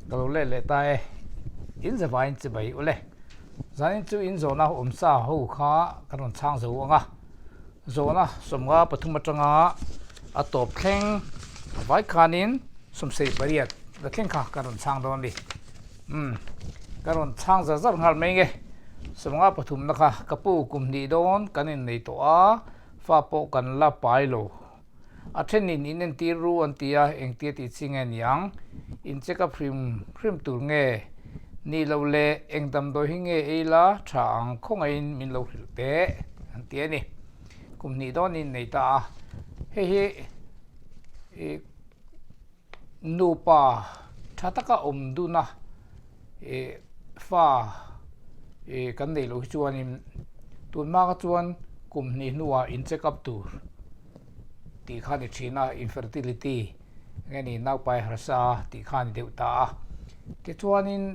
Ka lo let leh ta e. In zavaiin chibai ule. Zanin chu in zawhna awmsa ho kha kan rawn chhang zo ang a. Zawhna 53 atanga a tawp thleng vai khanin 78 la thleng kha kan rawn chhang dawn a ni. Umm ka rawn chhang zar zar nghal mai nge. 53 na kha ka pu kum hnih dawn kan innei tawh a, fa pawh kan la pai lo. A thenin in entir ru an ti a, engtia tih chi nge niang? In check up hrim hrim tur nge? Nih loh le, eng damdawi hi nge ei la tha ang khawngaihin min lo hrilh teh an ti a ni. Kum hnih dawnin nei ta a, hei hi ih Nupa tha taka awm duna ih fa ih kan neih loh hi chuanin tun hma chuan kum hnih hnuah in check up tur tih kha a ni thin a, infertility eng nge ni naupai harsa tih kha a ni deuh ta a. Tichuanin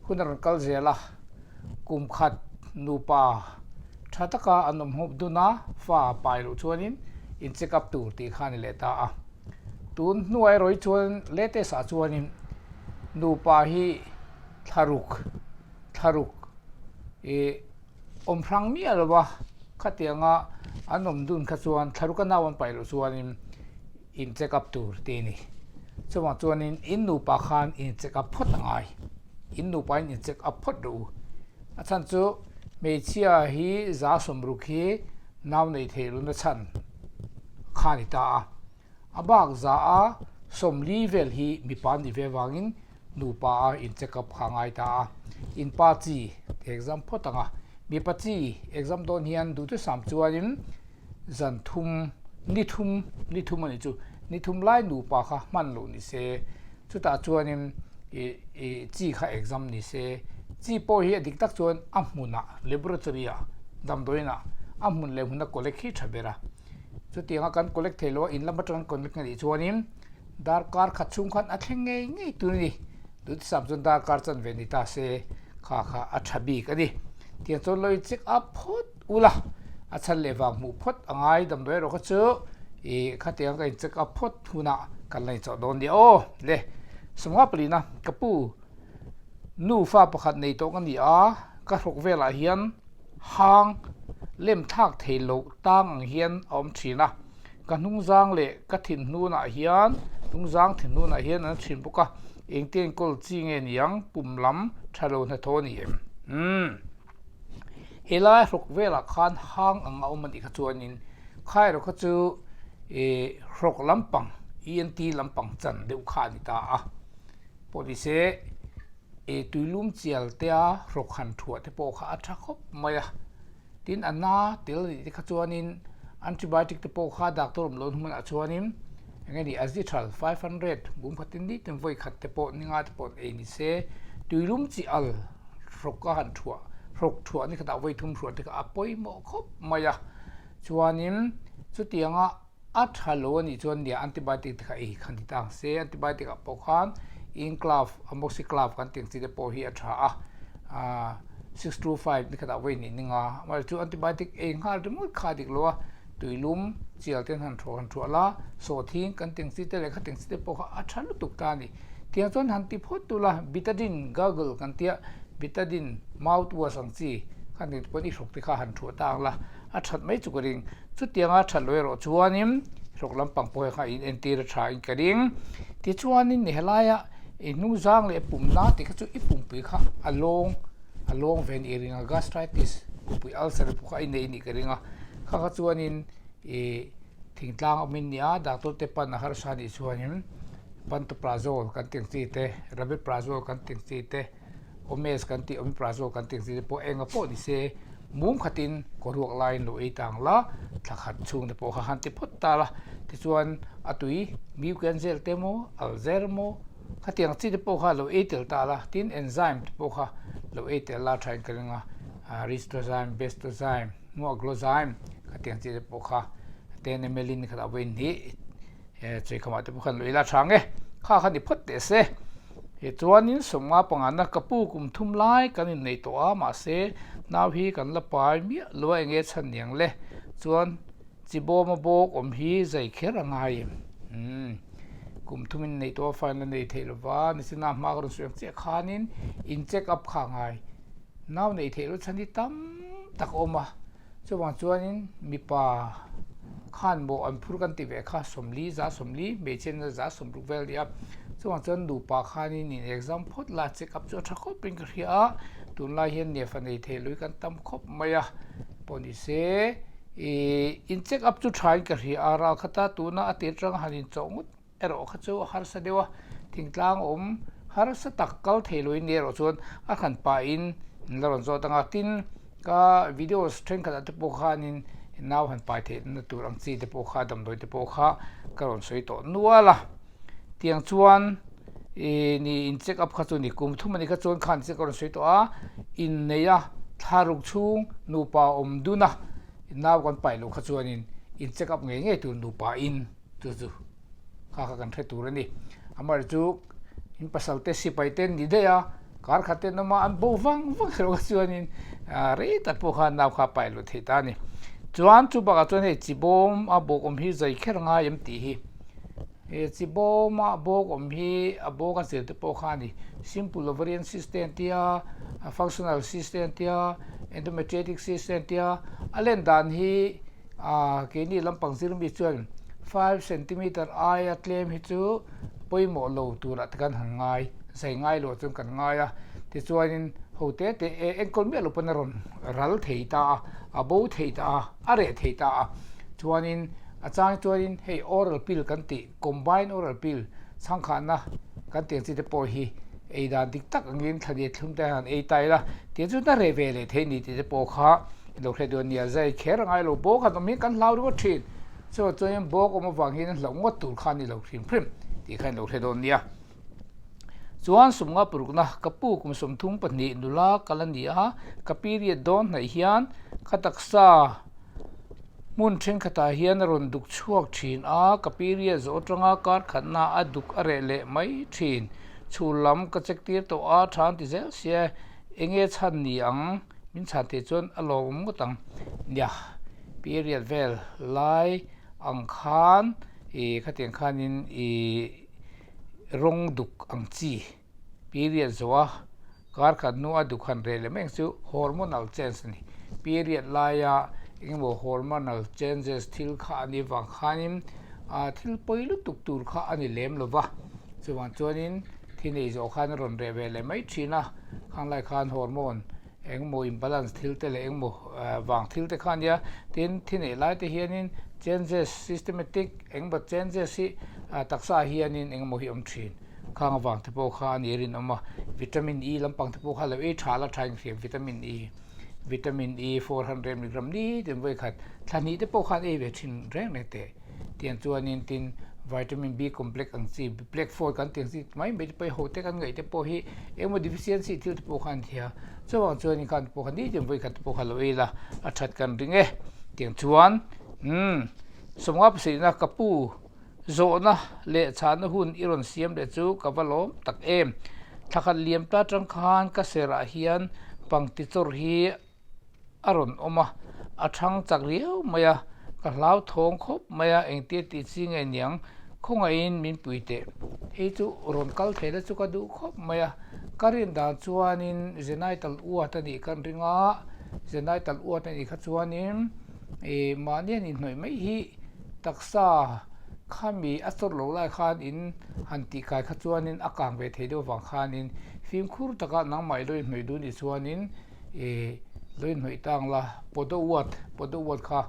Hun a rawn kal zel a, kum khat nupa tha taka an awm hawp dun a, fa a pai loh chuanin in check up tur tih kha a ni leh ta a. Tun hnuai erawh hi chuan latest ah chuanin nupa hi thlaruk thlaruk ih awm hrang miah lo a, khatianga an awm dun kha chuan thlaruk a nau an pai loh chuanin in check up tur te a ni. Chuvang chuanin in nupa khan in check up phawt a ngai. In nupa in in check up phawt rawh u. A chhan chu hmeichhia hi za sawmruk hi nau nei theih lohna chhan kha a ni ta a. A bak za a sawmli vel hi mipa an nih ve avangin nupa a in check up kha a ngai ta a. In pa chi exam phawt ang a. Mipa chi exam dawn hian duhthusam chuanin Zan thum, ni thum, ni thum a nih chu, ni thum lai nupa kha hman loh ni se, chutah chuanin ih ih chi kha exam ni se, chi pawh hi a dik tak chuan a hmunah laboratory ah damdawiinah a hmun leh hmuna collect hi tha ber a, chutianga kan collect thei lo a in lam atanga collect a nih chuanin darkar khat chhung khan a thleng ngei ngei tur a ni. Duhthusam chuan darkar chanve ni ta se kha kha a tha bik a ni. Tiang chuan lo in check up phawt ula, a chhan leh vang hmuh phawt a ngai damdawi erawh kha chu ih khatiang ka in check up phawt hunah kan la inchawh dawn nia aw. Le Sawmnga palina ka pu nu fa pakhat nei tawh ka ni a, ka hrawk velah hian hang lem thlak thei loh tang ang hian a awm thin a. Ka hnungzang leh ka thinhnunah hian hnungzang thinhnunah hian an thin bawk a, engte enkawl chi nge niang pum lam tha lo hnathawh a ni em? Umm. Helai hrawk velah khan hang ang a awm a nih kha chuanin kha erawh kha chu ih hrawk lampang ENT lampang chan deuh kha a ni ta a. Pawh ni se ih tuilum chial tea hrawk han thuah te pawh kha a tha khawp mai a. Tin, a na tel a nih te kha chuanin antibiotic te pawh kha doctor awm loh hmunah chuanin eng nge ni azithral 500 bum khatin ni tin vawi khat te pawh ni nga te pawh ei ni se tuilum chi al hrawk a han thuah hrawk thuah ni khatah vawi thum hruah te kha a pawimawh khawp mai a chuanin chutianga A tha lo a nih chuan nia antibiotic te kha ei khan ti ta ang se, antibiotic ah pawh khan Inclav, Amoxiclav kan tih ang chi te pawh hi a tha a, aah 625 ni khatah vawi hnih ning a, amaherawhchu chu antibiotic ei nghal ringawt kha a dik lo a, tuilum chial ten han thuah han thuah la, sawhthing kan tih ang chi te leh kha tih ang chi te pawh kha a tha lutuk ta a ni. Tiang chuan han ti phawt tur la, Betadine gargle kan tia, Betadine mouthwash ang chi kha nen te pawhin i hrawk te kha han thuah ta ang la, A that mai chu ka ring. Chutianga that lo erawh chuanin hrawk lampang pawh hi kha in entir a tha in ka ring. Tichuanin ni helaia i hnungzang leh pumna tih kha chu i pumpui kha a lawng a lawng ve nih ring a, gastritis pumpui ulcer pawh kha i nei nih ka ring a. Kha kha chuanin ih thingtlang awmin nia doctor te pan a harsa nih chuanin pantoprazole kan tih ang chi te, rabeprazole kan tih ang chi te, Omes kan tih Omeprazole kan tih ang chi te pawh enga pawh ni se mum khatin kaw ruak laiin lo ei tang la, thla khat chhung te pawh kha han ti phawt ta la, tichuan a tui Mucanzel te maw Alzer maw khatiang chi te pawh kha lo ei tel ta la, tin enzyme te pawh kha lo ei tel la thain ka ring a, Ristozyme, Bestozyme, Muaglozyme khatiang chi te pawh kha ten ml in khatah vawiin hnih. He chawikhamah te pawh khan lui la tha ang e, kha kha ni phawt teh se. He chuanin sawmnga pangana ka pu kum thum lai kan innei tawh a, mahse nau hi kan la pai miah lo a enge chhan niang le. Chuan chi bawma bawk awm hi zai kher a ngai em? Umm. Kum thum in neih tawh a file a nei theih lova, nichina hma ka rawn sawi ang chiah khanin in check up kha a ngai. Nau neih theih loh chhan hi tam tak a awm a, chuvang chuanin mipa khan mawh an phur kan ti ve kha 40 40 hmeichhia na 60 vel a ni a, chuvang chuan nupa khanin in exam phawt la check up chu a tha khawp in ka hria a, tunlai hian nefa nei theih loh hi kan tam khawp mai a, pawh ni se ih in check up chu tha in ka hria a, ral khata tuna a tir atanga han inchawh ngawt erawh kha chu a harsa deuh a, thingtlang awm harsa tak kal thei loin ni erawh chuan a hran pahin in la rawn zawt ang a, tin ka videos thenkhatah te pawh khanin nau han pai theihna tur ang chi te pawh kha damdawi te pawh kha ka rawn sawi tawh nual a, tiang chuan ih ni in check up kha chu ni kum thum a ni kha chuan khan che ka rawn sawi tawh a, inneih a thlaruk chhung nupa awm dun a nau kan pai loh kha chuanin in check up ngei ngei tur nupa in. Chu chu kha kha kan hre tur a ni. Amaherawhchu chu in pasal te sipai te an ni daih a, kar khat te an awm a, an bo vang vang erawh kha chuanin rei tak pawh khan nau kha a pai luh theih ta a ni. Chuan chu bakah chuan hei chi bawm a bawk awm hi zai kher ngai em tih hi. He chi bawm a bawk awm hi a bawk a zir te pawh kha a ni. Simple ovarian cyst te an tia, functional cyst te an tia, endometriotic cyst te an tia, a len dan hi A keini lampang zirmi chuan five centimeter aia tlem hi chu pawimawh lo turah te kan han ngai, zai ngai loh chuan kan ngai a. Tichuanin ho te te e enkawl miah lo pawn a rawn ral thei ta a, a bo thei ta a, a reh thei ta a. Chuanin a chang chuanin hei oral pill kan tih combined oral pill chhangkhahna kan tih ang chi te pawh hi ei dan dik tak angin thla leh thlum te han ei ta ila tih chu na reh ve leh thei ni tih te pawh kha lo hre duh a nia. Zai kher a ngai lo bawk han awm hian kan hlau ringawt thin. Chuvang chuan bawk awm avang hian hlauh ngawt tur kha a ni lo hrim hrim tih kha in lo hre dawn nia. Chuan sumnga parukna ka pu kum 32 nula kal a ni a, ka period dawn hnaih hian ka taksa Hmun thenkhatah hian a rawn duk chhuak thin a, ka period zawh atanga kar khatna a duk a reh leh mai thin. Chhul lam ka check tir tawh a, tha an ti zel sia, enge chhan ni ang? Min chhan thei chuan a lawmawm ngawt ang. Nia, period vel lai ang khan ih khatiang khanin ih rawng duk ang chi. Period zawh a, kar khat hnua dukhan reh leh mek chu hormonal change a ni. Period laia engemaw hormonal changes thil kha a nih vang khanin thil pawi lutuk tur kha a ni lem lo va. Chuvang chuanin thi nei zawh khan a rawn reh ve leh mai thin a, khang lai khan hormone engemaw imbalance thil te leh engemaw vang thil te kha a nia. Tin, thi neih lai te hianin changes systematic engemaw changes hi taksa ah hianin engemaw hi a awm thin. Khang avang te pawh kha a ni rinawm a, vitamin E lampang te pawh kha lo ei tha la tha inhriam vitamin E, vitamin E 400 milligram ni tin vawi khat thla hnih te pawh khan ei ve thin reng reng teh tiang chuanin tin vitamin B complex ang chi black four kan tih ang chi mai mai te pawh hi ho te kan ngaih te pawh hi engemaw deficiency thil te pawh khan thia chuvang chuanin khan pawh kha ni tin vawi khat te pawh kha lo ei la a that kan ring e tiang chuan umm 50 pasarihna ka pu Zawhna leh chhahna hun i rawn siam leh chu ka va lawm tak em. Thla khat liam ta tang khan ka serah hian pangti chawr hi a rawn awm a, a thang chak riau mai a, ka hlauthawng khawp mai a, engtia tih chi nge niang khawngaihin min pui teh. Hei chu rawn kal thei la chu ka duh khawp mai a, ka rin dan chuanin Zenaital uat a nih kan ring a, Zenaital uat a nih kha chuanin ih mahni an inhnawih mai hi Taksa khami a chawrh loh lai khan in han tih kai kha chuanin a kang ve thei deuh vang khanin fimkhur taka nangmah i lo inhnawih duh nih chuanin ih lo inhnawih tang la podo uat podo uat kha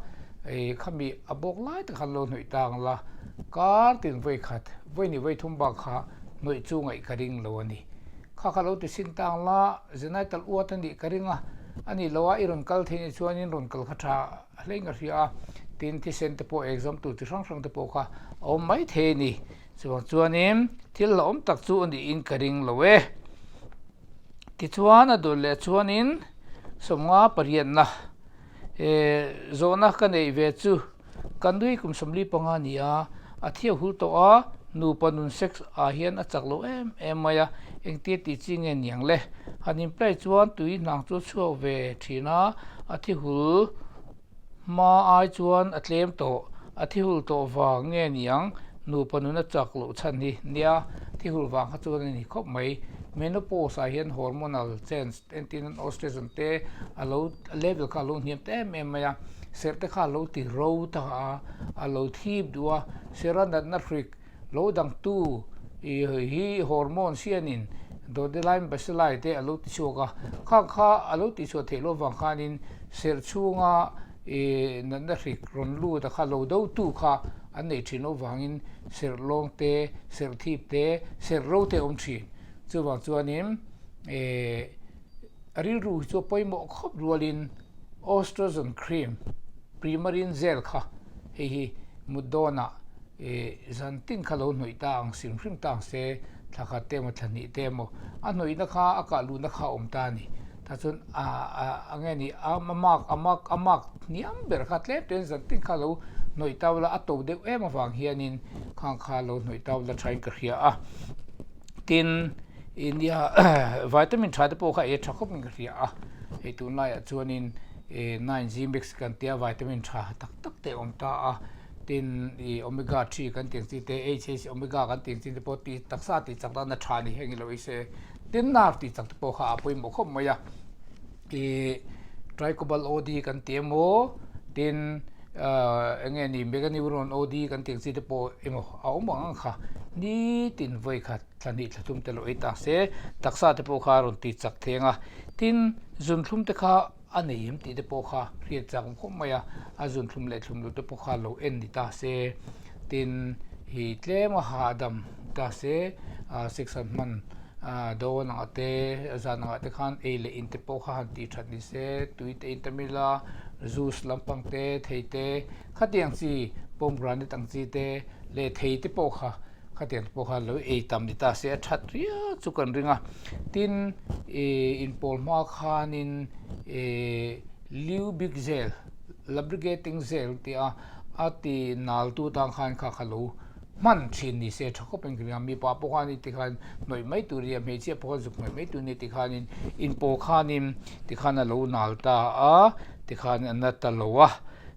ih khami a bawk lai tak khan lo hnawih tang la kar tin vawi khat vawi hnih vawi thum bak kha hnawih chu ngaih ka ring lo a ni. Kha kha lo ti sin tang la Zenaital uat a nih ka ring a a nih loh a i rawn kal thei nih chuanin rawn kal kha tha A hlein ka hria a, tin thisen te pawh exam tur chi hrang hrang te pawh kha a awm mai thei a ni. Chuvang chuanin thil la awm tak chu a niin ka ring lo e. Tichuan a dawt leh chuanin 50 pariatna zawhna ka neih ve chu ka nui kum 45 a ni a, a thiau hul tawh a, nupa nun sex ah hian a chak lo em em mai a, engtia tih chi nge niang le? Han inplay chuan tui hnang chu a chhuak ve thin a, A thi hul hma ai chuan a tlem tawh, a thi hul tawh vang nge niang? Nupa nuna chak loh chhan hi nia thi hul vang kha chuan a ni khawp mai. Menopause ah hian hormonal change entir nan oestrogen te a lo level kha a lo hniam ta em em mai a, serh te kha a lo ti ro ta a, a lo thip duh a, serh a natna hrik lo dangtu hi hormones hianin Dodeline bacilli te a lo ti chhuak a, khang kha a lo tihchhuah theih loh avang khanin serh chhunga ih natna hrik rawn lut a kha lo dotu kha an neih thin loh vangin serh lawng te, serh thip te, serh ro te a awm thin. Chuvang chuanin ih rilru hi chu a pawimawh khawp rualin oestrogen cream, Premarin gel kha hei hi mut dawnah Ih, zan tin kha lo hnawih ta ang, hrim hrim ta ang se, thla khat te emaw thla hnih te emaw, a hnawihna kha a kah luhna kha a awm ta a ni. Tah chuan a a a nge ni a mark a mark a mark hniam ber kha tlem tein zan tin kha lo hnawih ta ula, a to deuh em avang hianin khang kha lo hnawih ta ula thain ka hria a. Tin, India vitamin tha te pawh kha ei a tha khawp in ka hria a, hei tunlaiah chuanin 9G mix kan tia vitamin tha tak tak te a awm ta a. Tin, i omega 3 kan tih ang chi te, HH omega kan tih ang chi te pawh tih taksa tih chak dana tha ni heng i lo ei se. Tin, nerve tih chak te pawh kha a pawimawh khawp mai a. I tricobal OD kan ti emaw, tin eng nge ni meganeuron OD kan tih ang chi te pawh emaw a awm ang ang kha. Nitin vawi khat thla hnih thla thum te lo ei ta se, taksa te pawh kha a rawn tih chak theng a. Tin, zunthlum te kha. A nei em tih te pawh kha hriat chak ang khawp mai a, a zun thlum leh thlum loh te pawh kha lo en ni ta se, tin hi tlem a hahdam ta se, sex han hman dawn ang ah te zan ang ah te khan ei leh in te pawh kha han tih that ni se, tui te in tam ila, juice lampang te, thei te, khatiang chi pomegranate ang chi te leh thei te pawh kha. Khatiang te pawh khan lo ei tam ni ta se a that riau chu kan ring a, tin ih inpawl hma khanin ih liu bik zel lubricating zel tih a a ti nal tu tan khan kha kha lo hman thin ni se tha khawp in ka ring a, mipa pawh khan ti khan hnawih mai tur nia hmeichhia pawh khan zuk hnawih mai tur nia ti khanin inpawl khanin tikhan a lo nal ta a tikhan a na ta lo a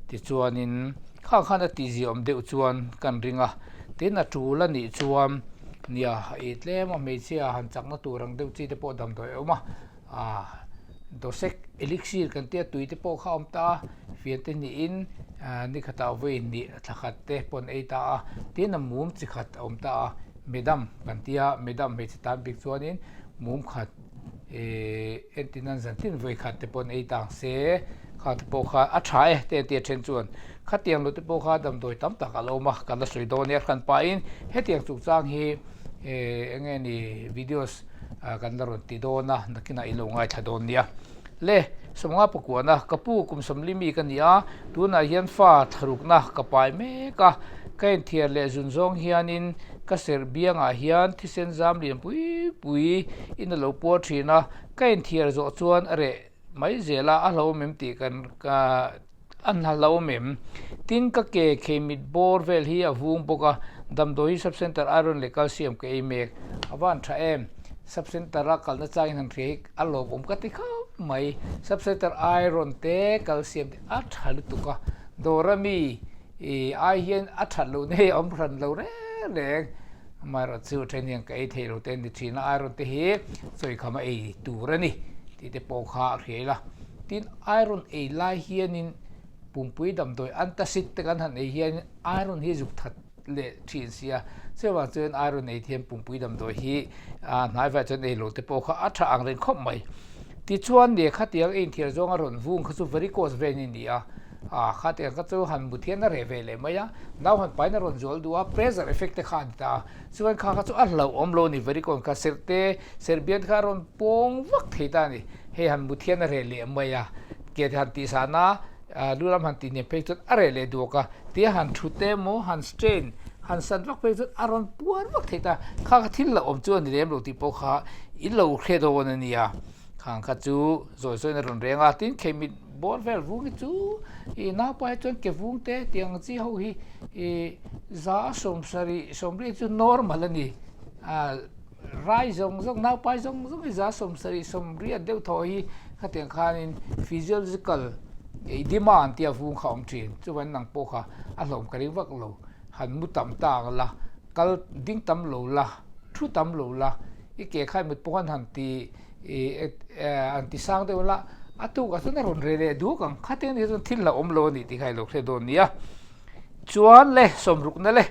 tichuanin khang khan a tihzia awm deuh chuan kan ring a. Tin a tul a nih chuan nia ih tlem a hmeichhia han chakna tur ang deuh chi te pawh damdawi a awm a, ah dosek elixir kan tia tui te pawh kha a awm ta a, fian te hnihin ni khatah vawi hnih thla khat te pawh an ei ta a, tin a mum chi khat a awm ta a, medam kan tia medam hmeichhe tan bik chuanin mum khat. Ehh entin an zan tin vawi khat te pawh an ei tang se kha te pawh kha a tha e te an ti a then chuan khatiang lo te pawh kha damdawi tam tak a lo awm a kan la sawi dawn nia hran pahin hetiang chungchang hi ehh eng nge ni videos ah kan la rawn ti dawn a nakinah i lo ngaithla dawn nia le sawmnga pakuana ka pu kum sawmli mi ka ni a tunah hian fa thlarukna ka pai mek a ka inthiar leh zun zawng hianin Ka serh biangah hian thisen zam lian pui pui in a lo puar thin a, ka inthiar zawh chuan a reh mai zel a, a hlauhawm em tih kan a hlauhawm em? Tin, ka ke kheimit bawr vel hi a vung bawk a, damdawi hi sub centre iron leh calcium ka ei mek. A van tha em? Sub centre a kalna changin han hria hi a lawmawm ka ti khawp mai. Sub centre iron te calcium te a tha lutuk a, dawra mi I ai hian a that loh na hi a awm hran lo reng reng. Amaherawh chu then hian ka ei thei lo te a ni thin a, iron te hi sawikham a ei tur a ni tih te pawh kha a hria ila. Tin, iron ei lai hianin pumpui damdawi antacid te kan han ei hian iron hi zuk that leh thin sia. Chuvang chuan iron ei thiam pumpui damdawi hi hnai vaiah chuan ei lo te pawh kha a tha ang reng khawp mai. Tichuan lehkha tiang ei inthiar zawnga rawn vung kha chu varicose vein a ni a, ah khatiang kha chu han mut hian a reh ve leh mai a, nau han pain a rawn zual duh a, pressure effect te kha a ni ta a, chuan kha kha chu a hlauhawm lo a ni varicose kha serh te, serh bian kha a rawn pawng vak thei ta a ni, hei han mut hian a reh leh mai a, ke te han tihsahna a lu lam han tih hniam phei chuan a reh leh duak a, tia han thut emaw han strain han san vak phei chuan a rawn puar vak thei ta, kha kha thil hlauhawm chu a ni lem lo tih pawh kha i lo hre dawn a nia, khang kha chu zawi zawiin a rawn reng a, tin kheimit bawr vel vung hi chu ih naupai hi chuan ke vung te tih ang chi ho hi ih za 70 80 chu normal a ni ah rai zawng zawng naupai zawng zawng hi za 70 80 deuh thaw hi khatiang khanin physiological edema an tia vung kha a awm thin chuvangin nang pawh kha a hlawm ka ring vak lo. Han mu tam ta ang la, kal ding tam lo la, thu tam lo la, i ke kha i mut pawh khan han ti han ti sang deuh la, a tukah chuan a rawn reh leh duk ang. Khatiang ni chuan thil hlauhawm lo a nih tih kha i lo hre dawn nia. Chuan le, sawmrukna le,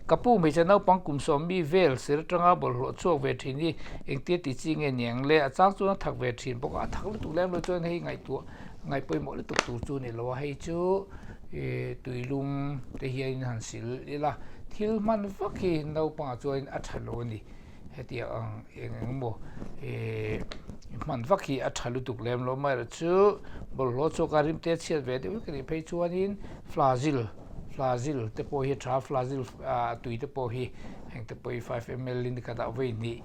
ka pu hmeichhe naupang kum sawmmi vel sir atanga bawlhhlawh chhuak ve thin hi engtia ti chi nge niang le, a chang chuan a thak ve thin bawk a, a thak lutuk lem lo chuan hei ngaihtuah ngaih pawimawh lutuk tur chu a ni lo a, hei chu tuilum te hianin han sil ila, thil hman vak hi naupangah chuanin a tha lo a ni. Hetiang ang eng eng emaw hman vak hi a tha lutuk lem lo amaherawhchu bawlhhlawh chhuak a rimte a chhiat ve deuh vek a nih phei chuanin flazil flazil te pawh hi a tha a flazil tui te pawh hi heng te pawh hi 5 ml in khatah vawi hnih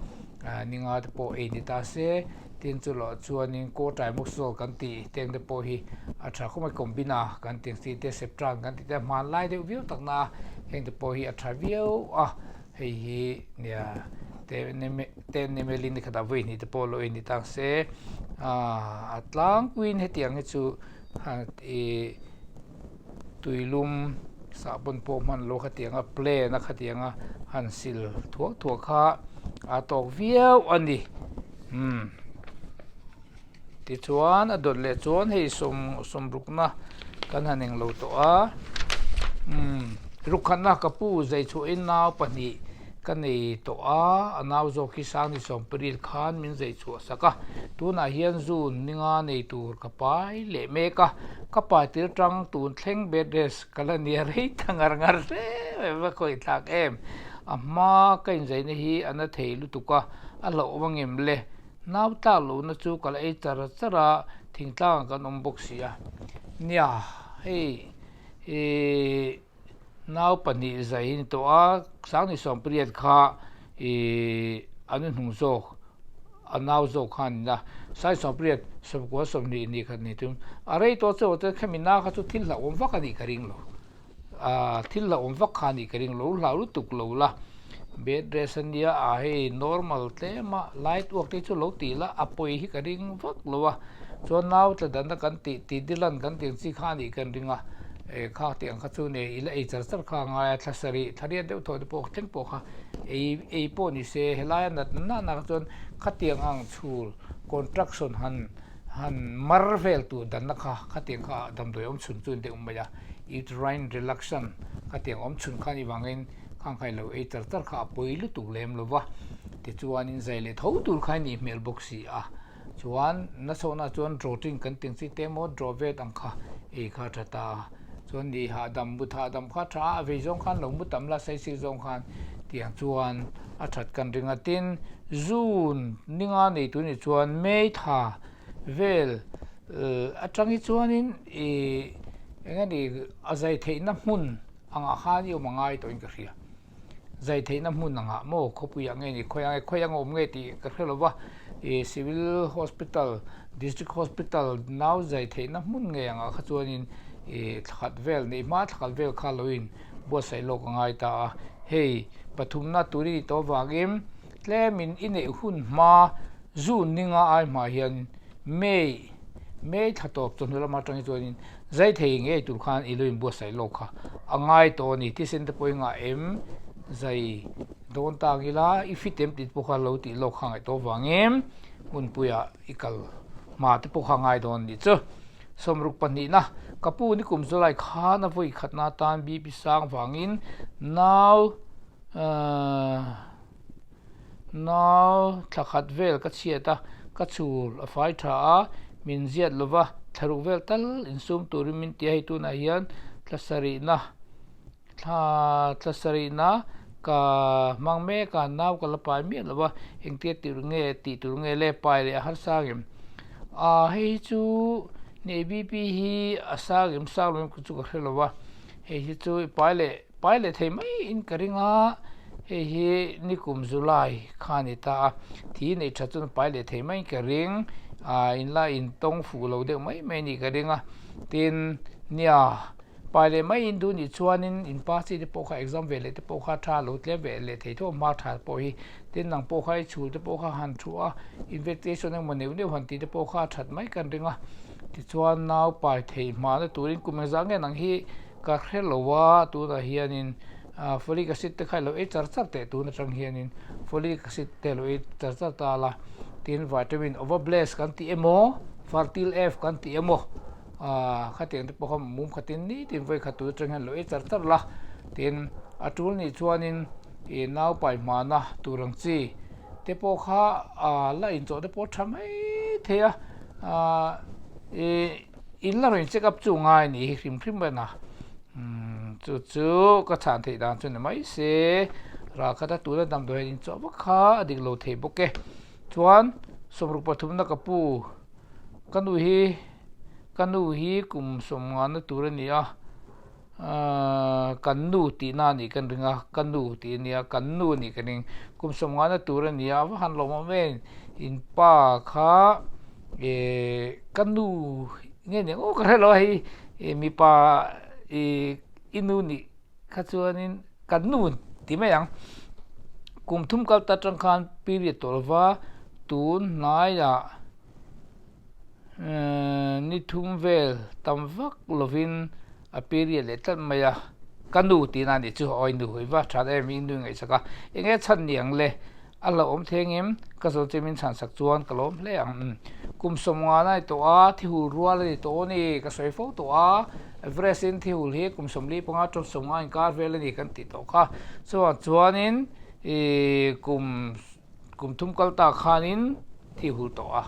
ninga te pawh ei ni ta se tin chu loh chuanin cotrimoxazole kan tih teng te pawh hi a tha khawp mai combina kan tih ang chi te septran kan tih te hmanlai deuh viau tak na a heng te pawh hi a tha viau a. Hei hi nia ten ml in nikhatah vawi hnih te pawh lo in ni tak se a tlangpuiin hetiang hi chu ih tuilum sahbawn pawh hman lo khatianga plane a khatianga han sil thuak thuak kha a tawk viau a ni umm. Tichuan a dawt leh chuan hei sawmrukna kan han englo tawh a, umm rukhatna ka pu zeichhuahin nau pahnih ka nei tawh a, a nau zawk hi Sangni Sawmparil khan min zeichhuah sak a, tunah hian June ninga nei tur ka pai leh mek a, ka pai tir tang tun thleng bed rest ka la nia rei ta ngar ngar hle mai va khawih thlak em, a hma ka inzaina hi a na thei lutuk a, a hlauhawm angem le. Nau tlak lohna chu ka la ei char char a, thingtlangah kan awm bawk si a. Nia, hei ih nau pahnih zai hi ni tawh a, Sangni Sawmpariat kha ih an inhnung zawk, a nau zawk kha a ni a. Sangni Sawmpariat sawmkua 20 ni khat ni tum a rei tawh chauh a, khami na kha chu thil hlauhawm vak a nih ka ring lo. Ahh thil la awm vak kha a nih ka ring lo hlau lutuk lo la bed rest a nia ah hei normal tlem a light work te chu lo tih la a pawi hi ka ring vak lo a chuan nau tla danna kan tih tih dilan kan tih ang chi kha a nih kan ring a eh kha tih ang kha chu nei ila ei char char kha a ngai a thla sarih thla riat deuh thaw te pawh thleng pawh kha ei ei pawh ni se helai a nat nahna kha chuan khatiang ang chhul contraction han Han mar vel tur danna kha khatiang kha damdawi awm chhun chu deuh mai a, uterine relaxant khatiang awm chhun kha ni vangin khang kha i lo ei char char kha a pawi lutuk lem lo va, tichuanin zai leh tho tur kha i nih hmel bawk si a, chuan nachhawhna chuan drawting kan tih ang chi te emaw draw vet ang kha ei kha a tha ta a, chuan ni hahdam mut hahdam kha a tha a, a vei zawng khan lo mu tam la saisir zawng khan tiang chuan a that kan ring a, tin June ninga nei tur ni chuan May tha vel atang hi chuanin ih eng nge ni a zai theihna hmun angah khan i awm a ngai tawhin ka hria. Zai theihna hmun angah maw khawpuiah nge ni khawi ang nge khawi ang awm nge tih ka hre lo va, ih Civil Hospital, District Hospital nau zai theihna hmun ngei angah kha chuanin ih thlakhat vel neih hma thlakhat vel kha lo in buatsaih lawk a ngai ta a. Hei, pathumna tur i nih tawh avangin tlemin i neih hun hma June ninga ai hma hian May, May thla tawp chawhnu lama atang hi chuanin zai thei ngei tur khan i lo inbuatsaih lawk kha a ngai tawh a ni. Thisen te pawh i ngah em zai dawn tak ila i fit em tih te pawh kha lo tih lawk kha ngaih tawh avangin hmunpuiah i kal hma te pawh kha a ngai dawn a nih chu. Sawmruk pahnihna, Ka pu nikum July khan a vawi khatna atan BP sang vangin nau nau thla khat vel ka chhiat a, ka chhul a fai tha a, min ziat lova thlaruk vel tal insum turin min ti a, hei tunah hian thla sarihna Thla thla sarihna ka hmang mek a, nau ka la pai miah lo va, engtia tih tur nge tih tur nge le pai leh a harsa ngem? Aa hei hi chu ni BP hi a sang em sang lo em chu ka hre lo va, hei hi chu i pai leh pai leh thei mai in ka ring a, hei hi nikum July kha a ni ta a, thi neih that chuan pai leh thei mai in ka ring, aa inla intawng fuh lo deuh mai mai a nih ka ring a, tin nia. Pai leh mai in duh nih chuanin in pa chi te pawh kha exam ve leh te pawh kha tha lo tlem ve leh thei tho a hma tha pawh hi tin nang pawh kha i chhul te pawh kha han thu a invitation engmaw neuh neuh han tih te pawh kha a that mai kan ring a tichuan nau pai thei hma na turin kum engzah nge nang hi ka hre lo a tunah hianin Folic acid te kha i lo ei char char teh tun atang hianin folic acid te lo ei char char ta la, tin vitamin ovabless kan tih emaw fertil F kan tih emaw khatiang te pawh kha mum khatin nitin vawi khat tun atang hian lo ei char char la, tin a tul nih chuanin ih nau pai hmana tur ang chi te pawh kha la inchawh te pawh tha mai thei a ih. In la rawn check up chu ngai ni hi hrim hrim a chu chu ka chhan theih dan chu ni mai se ral khat a tuna damdawi hian inchawh vak kha a dik lo thei bawk e chuan sawmruk pathumna ka pu ka nu hi ka nu hi kum sawmngana tur a ni a. Ahh kan nu tih na nih kan ring a, ka nu tih a nia, kan nu nih ka ring. Kum sawmngana tur a nia, a va han lawm awm em, in pa kha eh ka nu nge ni aw ka hre lo a hei eh mipa ih i nu nih kha chuanin kan nu ti mai ang. Kum thum kal ta atang khan period tawh lova tun hnaiah. Ni thum vel tam vak lovin a period leh tlat mai a, ka nu tihna a nih chu, awi nu i va that em i nu ngaihsak a, eng nge chhan ni ang le, a hlauhawm theng em, ka zawn che min chhan sak chuan ka lawm hle ang, kum sawmnga na ni tawh a, thihul rual a ni tawh a ni, ka sawi fo tawh a, Everest in thihul hi kum 45 tawp 50 inkar vel a ni kan tih tawh kha, chuvang chuanin ih kum. Kum thum kal tak khanin thi hul tawh a,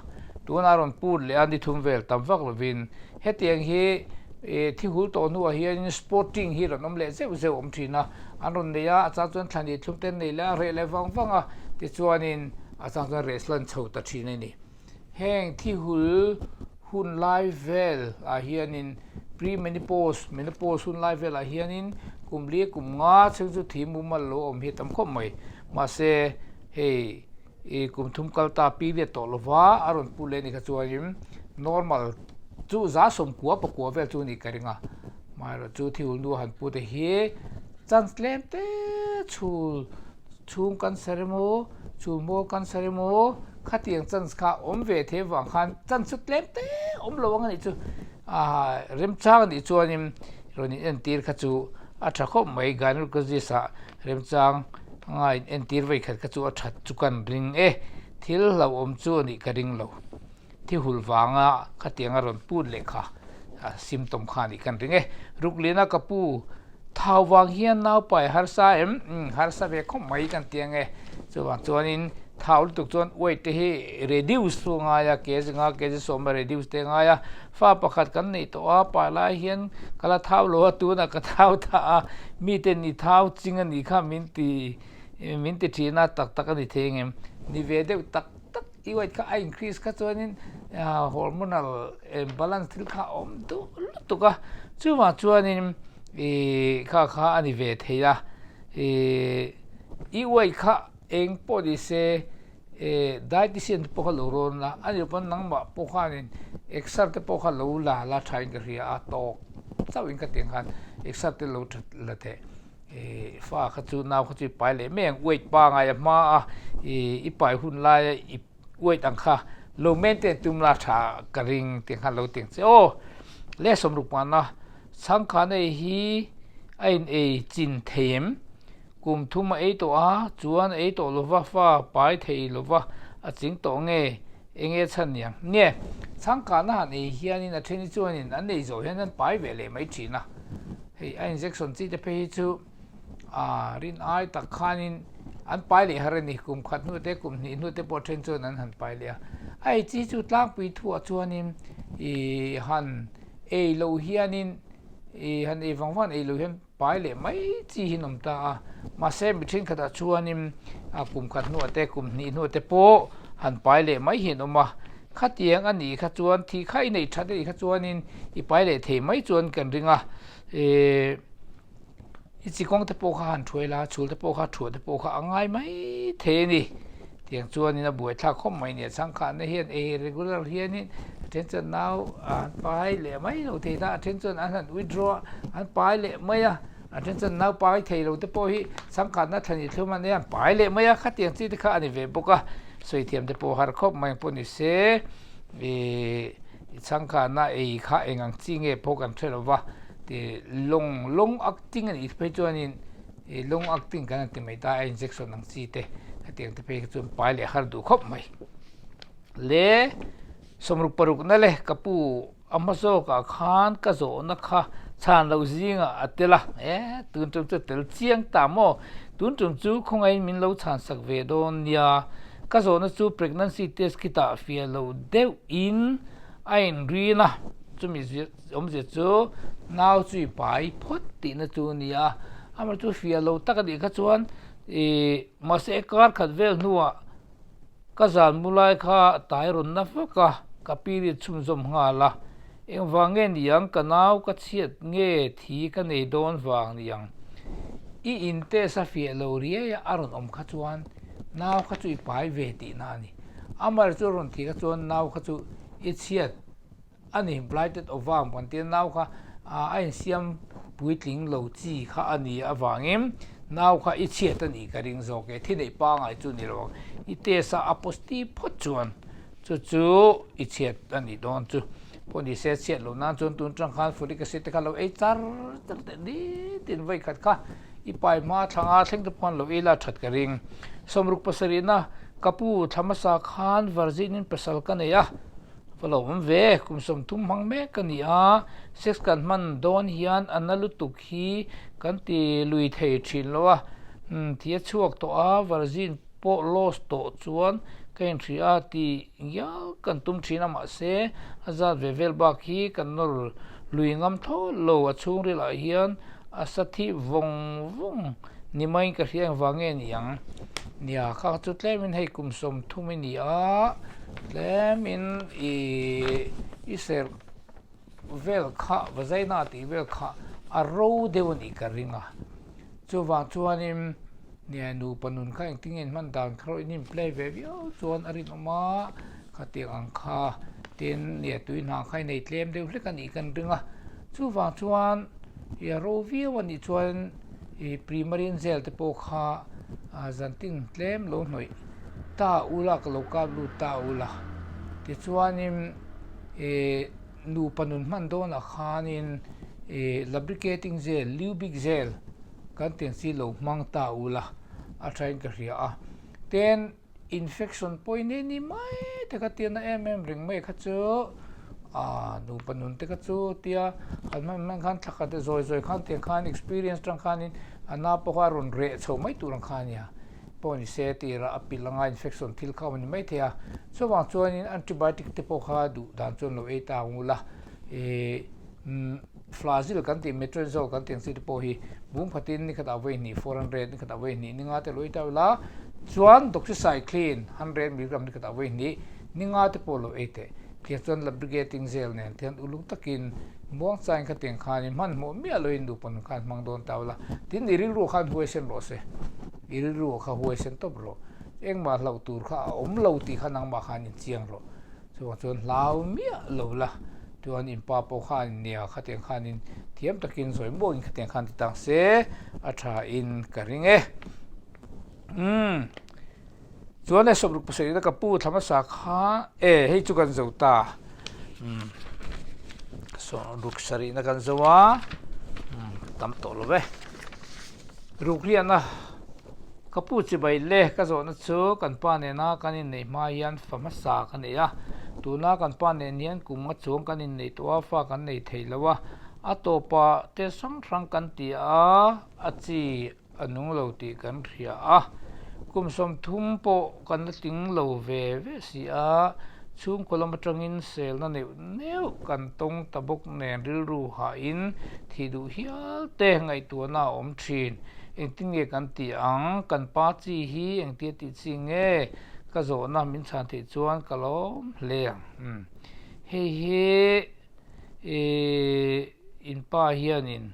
tunah rawn put leh a ni thum vel tam vak lovin hetiang hi thi hul tawh hnuah hianin sporting hi rawn awm leh zeuh zeuh awm thin a, an rawn nei a, a chang chuan thlan ih thlum te an nei leh a, reh leh vang vang a, tichuanin a chang chuan reh hlan chho ta thin a ni. Heng thi hul hun lai vel ah hianin pre-menopause, menopause hun lai vel ah hianin kum li kum nga chhung chu thi mumal lo awm hi a tam khawp mai. Mahse hei i kum thum kal ta period tawh lova a rawn pu leh a nih kha chuanin normal chu za sawmkua pakua vel chu a nih ka ring a. Amaherawhchu thi hul nu a han pu te hi chance tlem te chhul. Chhung cancer emaw, chhungmaw cancer emaw khatiang chance kha awm ve thei avang khan chance chu tlem te awm lo ang a nih chu. Aaa remchang a nih chuanin rawn in entir kha chu a tha khawp mai gynecologist ah remchang anga in entir vawi khat kha chu a that chu kan ring e. Thil hlauhawm chu a nih ka ring lo. Thi hul vanga khatiang a rawn put leh kha symptom kha a nih kan ring e. Rukliana ka pu thau vang hian naupai harsa em? Umm harsa ve khawp mai kan ti ang e. Chuvang chuanin thau lutuk chuan weight te hi reduce chu a ngai a, kg nga kg sawm a reduce te a ngai a. Fa pakhat kan neih tawh a, pa lai hian ka la thau lo a, tunah ka thau ta a, miten i thau ching a nih kha min ti min ti thin a, tak tak a ni thei ang em? Ni ve deuh tak tak. I weight kha a increase kha chuanin hormonal imbalance thil kha a awm duh lutuk a, chuvang chuanin ih kha kha a ni ve thei a, ih i weight kha eng pawh ni se ih dietician te pawh kha lo rawn la, a nih pawn nangmah pawh khanin exer te pawh kha lo la la thain ka hria a, tawk chauhin ka tih ang khan exer te lo la teh. Fa kha chu nau kha chu i pai leh mai ang weight pangai a hma a i pai hun laia i weight ang kha lo maintain tum la tha ka ring tih khan lo ti ang che aw. Le sawmruk mahna chhangkhan ei hi a in ei chin thei em? Kum thum a ei tawh a chuan a ei tawh lova fa pai thei lova a ching tawh nge eng nge chhan niang? Nge chhangkhan a han ei hianin a then hi chuanin an ei zawh hian an pai ve leh mai thin a. Hei a injection chi te phei hi chu ah rin ai tak khanin an pai leh har a ni. Kum khat hnu te kum hnih hnu te pawh then chuan an han pai leh a. A ei chi chu tlangpui thuah chuanin ih han ei loh hianin ih han ei vang vang ei loh hian pai leh mai chi hi an awm ta a. Mahse mi thenkhatah chuanin a kum khat hnuah te kum hnih hnuah te pawh han pai leh mai hi an awm a. Khatiang a nih kha chuan thih kha i neih that a nih kha chuanin i pai leh thei mai chuan kan ring a, ih i chi kawng te pawh kha han thuai la, chhul te pawh kha thuah te pawh kha a ngai mai thei a ni. Tiang chuanin a buaithlak khawp mai nia, changkhanna hian ei regular hianin a then chuan nau an pai leh mai lo thei ta, a then chuan an han withdraw a, an pai leh mai a, a then chuan nau pai thei lo te pawh hi changkhanna thlan i thlum a nia an pai leh mai a, khatiang chi te kha a ni ve bawk a. Sawi thiam te pawh har khawp mai ang pawh ni se, ih chhangkhanna ei kha eng ang chi nge pawh kan hre lo va, ti lawng lawng acting a nih phei chuanin I long acting kan han ti mai ta a, injection ang chi te hetiang te phei kha chuan pai leh har duh khawp mai. Le 60 parukna le ka pu a hma zawkah khan ka zawhna kha chhan loh zingah a tel a, e tun tum chu tel chiang ta maw? Tun tum chu khawngaihin min lo chhan sak ve dawn nia. Ka zawhna chu pregnancy test kit ah fiah loh deuh in a inrin a, chumi awmzia chu nau chu i pai phawt tihna chu a ni a, amah chu fiah lo tak a nih kha chuan ih mahse kar khat vel hnuah ka zan mu lai kha tai rawn na vak a, ka period chhunzawm nghal a, engvang nge niang ka nau ka chhiat nge thi ka nei dawn vang niang i in test a fiah lo riai a a rawn awm kha chuan nau kha chu i pai ve tihna a ni, amah chu a rawn thih kha chuan nau kha chu i chhiat. A ni, blighted ovum kan tia nau kha a insiam puitling lo chi kha a ni avangin nau kha i chhiat a nih ka ring zawk e, thi neih pangai chu ni lo ang, i test a a positive phawt chuan chu chu i chhiat a nih dawn chu. Pawh ni se chhiat loh nan chuan tun tang khan folic acid te kha lo ei char char teh nitin vawi khat kha i pai hma thlanga thleng te pawh khan lo ei la that ka ring. 67 na ka pu thla hmasa khan virgin in pasal ka nei a. Va lo awm ve, kum 30 hmang mek ka ni a, sex kan hman dawn hian a na lutuk hi kan ti lui thei thin lo a, umm thi a chhuak tawh a, virgin pawh lost tawh chuan ka inhria a ti ngial kan tum thin a, mahse a zat ve vel bak hi kan nawr lui ngam thlawt lo, a chhungril ah hian a sa thi vawng vawng ni maiin ka hria engvang nge ni ang? Nia kha chu tlemin hei kum 30 i ni a, tlemin i i serh vel kha vazaina tih vel kha a ro deuh a nih ka ring a, chuvang chuanin nia nupa nun kha engtin nge in hman dan kha erawh in inplay ve viau chuan a rinawm a, khatiang ang kha tin nia tui hna kha i nei tlem deuh hlek a nih kan ring a, chuvang chuan i a ro viau a nih chuan. I Primarine zel te pawh kha zantin tlem lo hnawih ta ula ka lo kap lut ta ula tichuanin i nupa nun hman dawnah khanin i lubricating gel lubic gel kan tih ang chi lo hmang ta ula a thain ka hria a tin Infection pawh i nei ni mai te kha tia na em em reng mai kha chu ah nupa nun te kha chu tia han hman hman khan thla khat zawi zawi khan tiang khan experience tang khanin a na pawh kha a rawn reh chho mai tur ang kha a nia pawh ni se tirah a pilh anga infection thil kha a awm ni mai thei a chuvang chuanin antibiotic te pawh kha duh dan chuan lo ei ta ang ula ih Flazil kan tih Metronizole kan tih ang chi te pawh hi bung khatin ni khatah vawi hnih 400 ni khatah vawi hnih ni nga te lo ei ta ila chuan Doxycycline 100 milligram ni khatah vawi hnih ni nga te pawh lo ei teh tiang chuan lubricating gel nen te hian uluk takin muang chain khatiang khanin hmanhmawh miah loin nupa nun khan hmang dawn ta ula tin i rilru khan huaisen rawh se i rilru kha huaisen tawp rawh engmah hlauh tur kha a awm lo tih kha nangmah khan inchiang rawh. Chuvang chuan hlau miah lo la, chuan in pa pawh khan nia khatiang khanin thiam takin zawi muangin khatiang khan ti tang se a tha in ka ring e. Umm chuan e 67 na ka pu thla hmasa kha e hei chu kan zo ta umm 67 na kan zo a umm tam tawh lo ve. Rukriahna Ka pu chibai le ka zawhna chu kan pa nena kan inneih hma hian fa hmasa ka nei a, tuna kan pa nen hian kum nga chuang kan inneih tawh a, fa kan nei thei lo a, a tawpah te hrang hrang kan ti a, a chi a nung lo tih kan hria a, kum 30 pawh kan la tling lo ve ve si a, chhungkaw lam atangin selna neuh neuh kan tawng ta bawk nen rilru hahin thih duh hial te ngaihtuahna a awm thin. Engtin nge kan tih ang? Kan pa chi hi engtia tih chi nge? Ka zawhna min chhan theih chuan ka lawm hle ang. Umm. Hei hi ih in pa hianin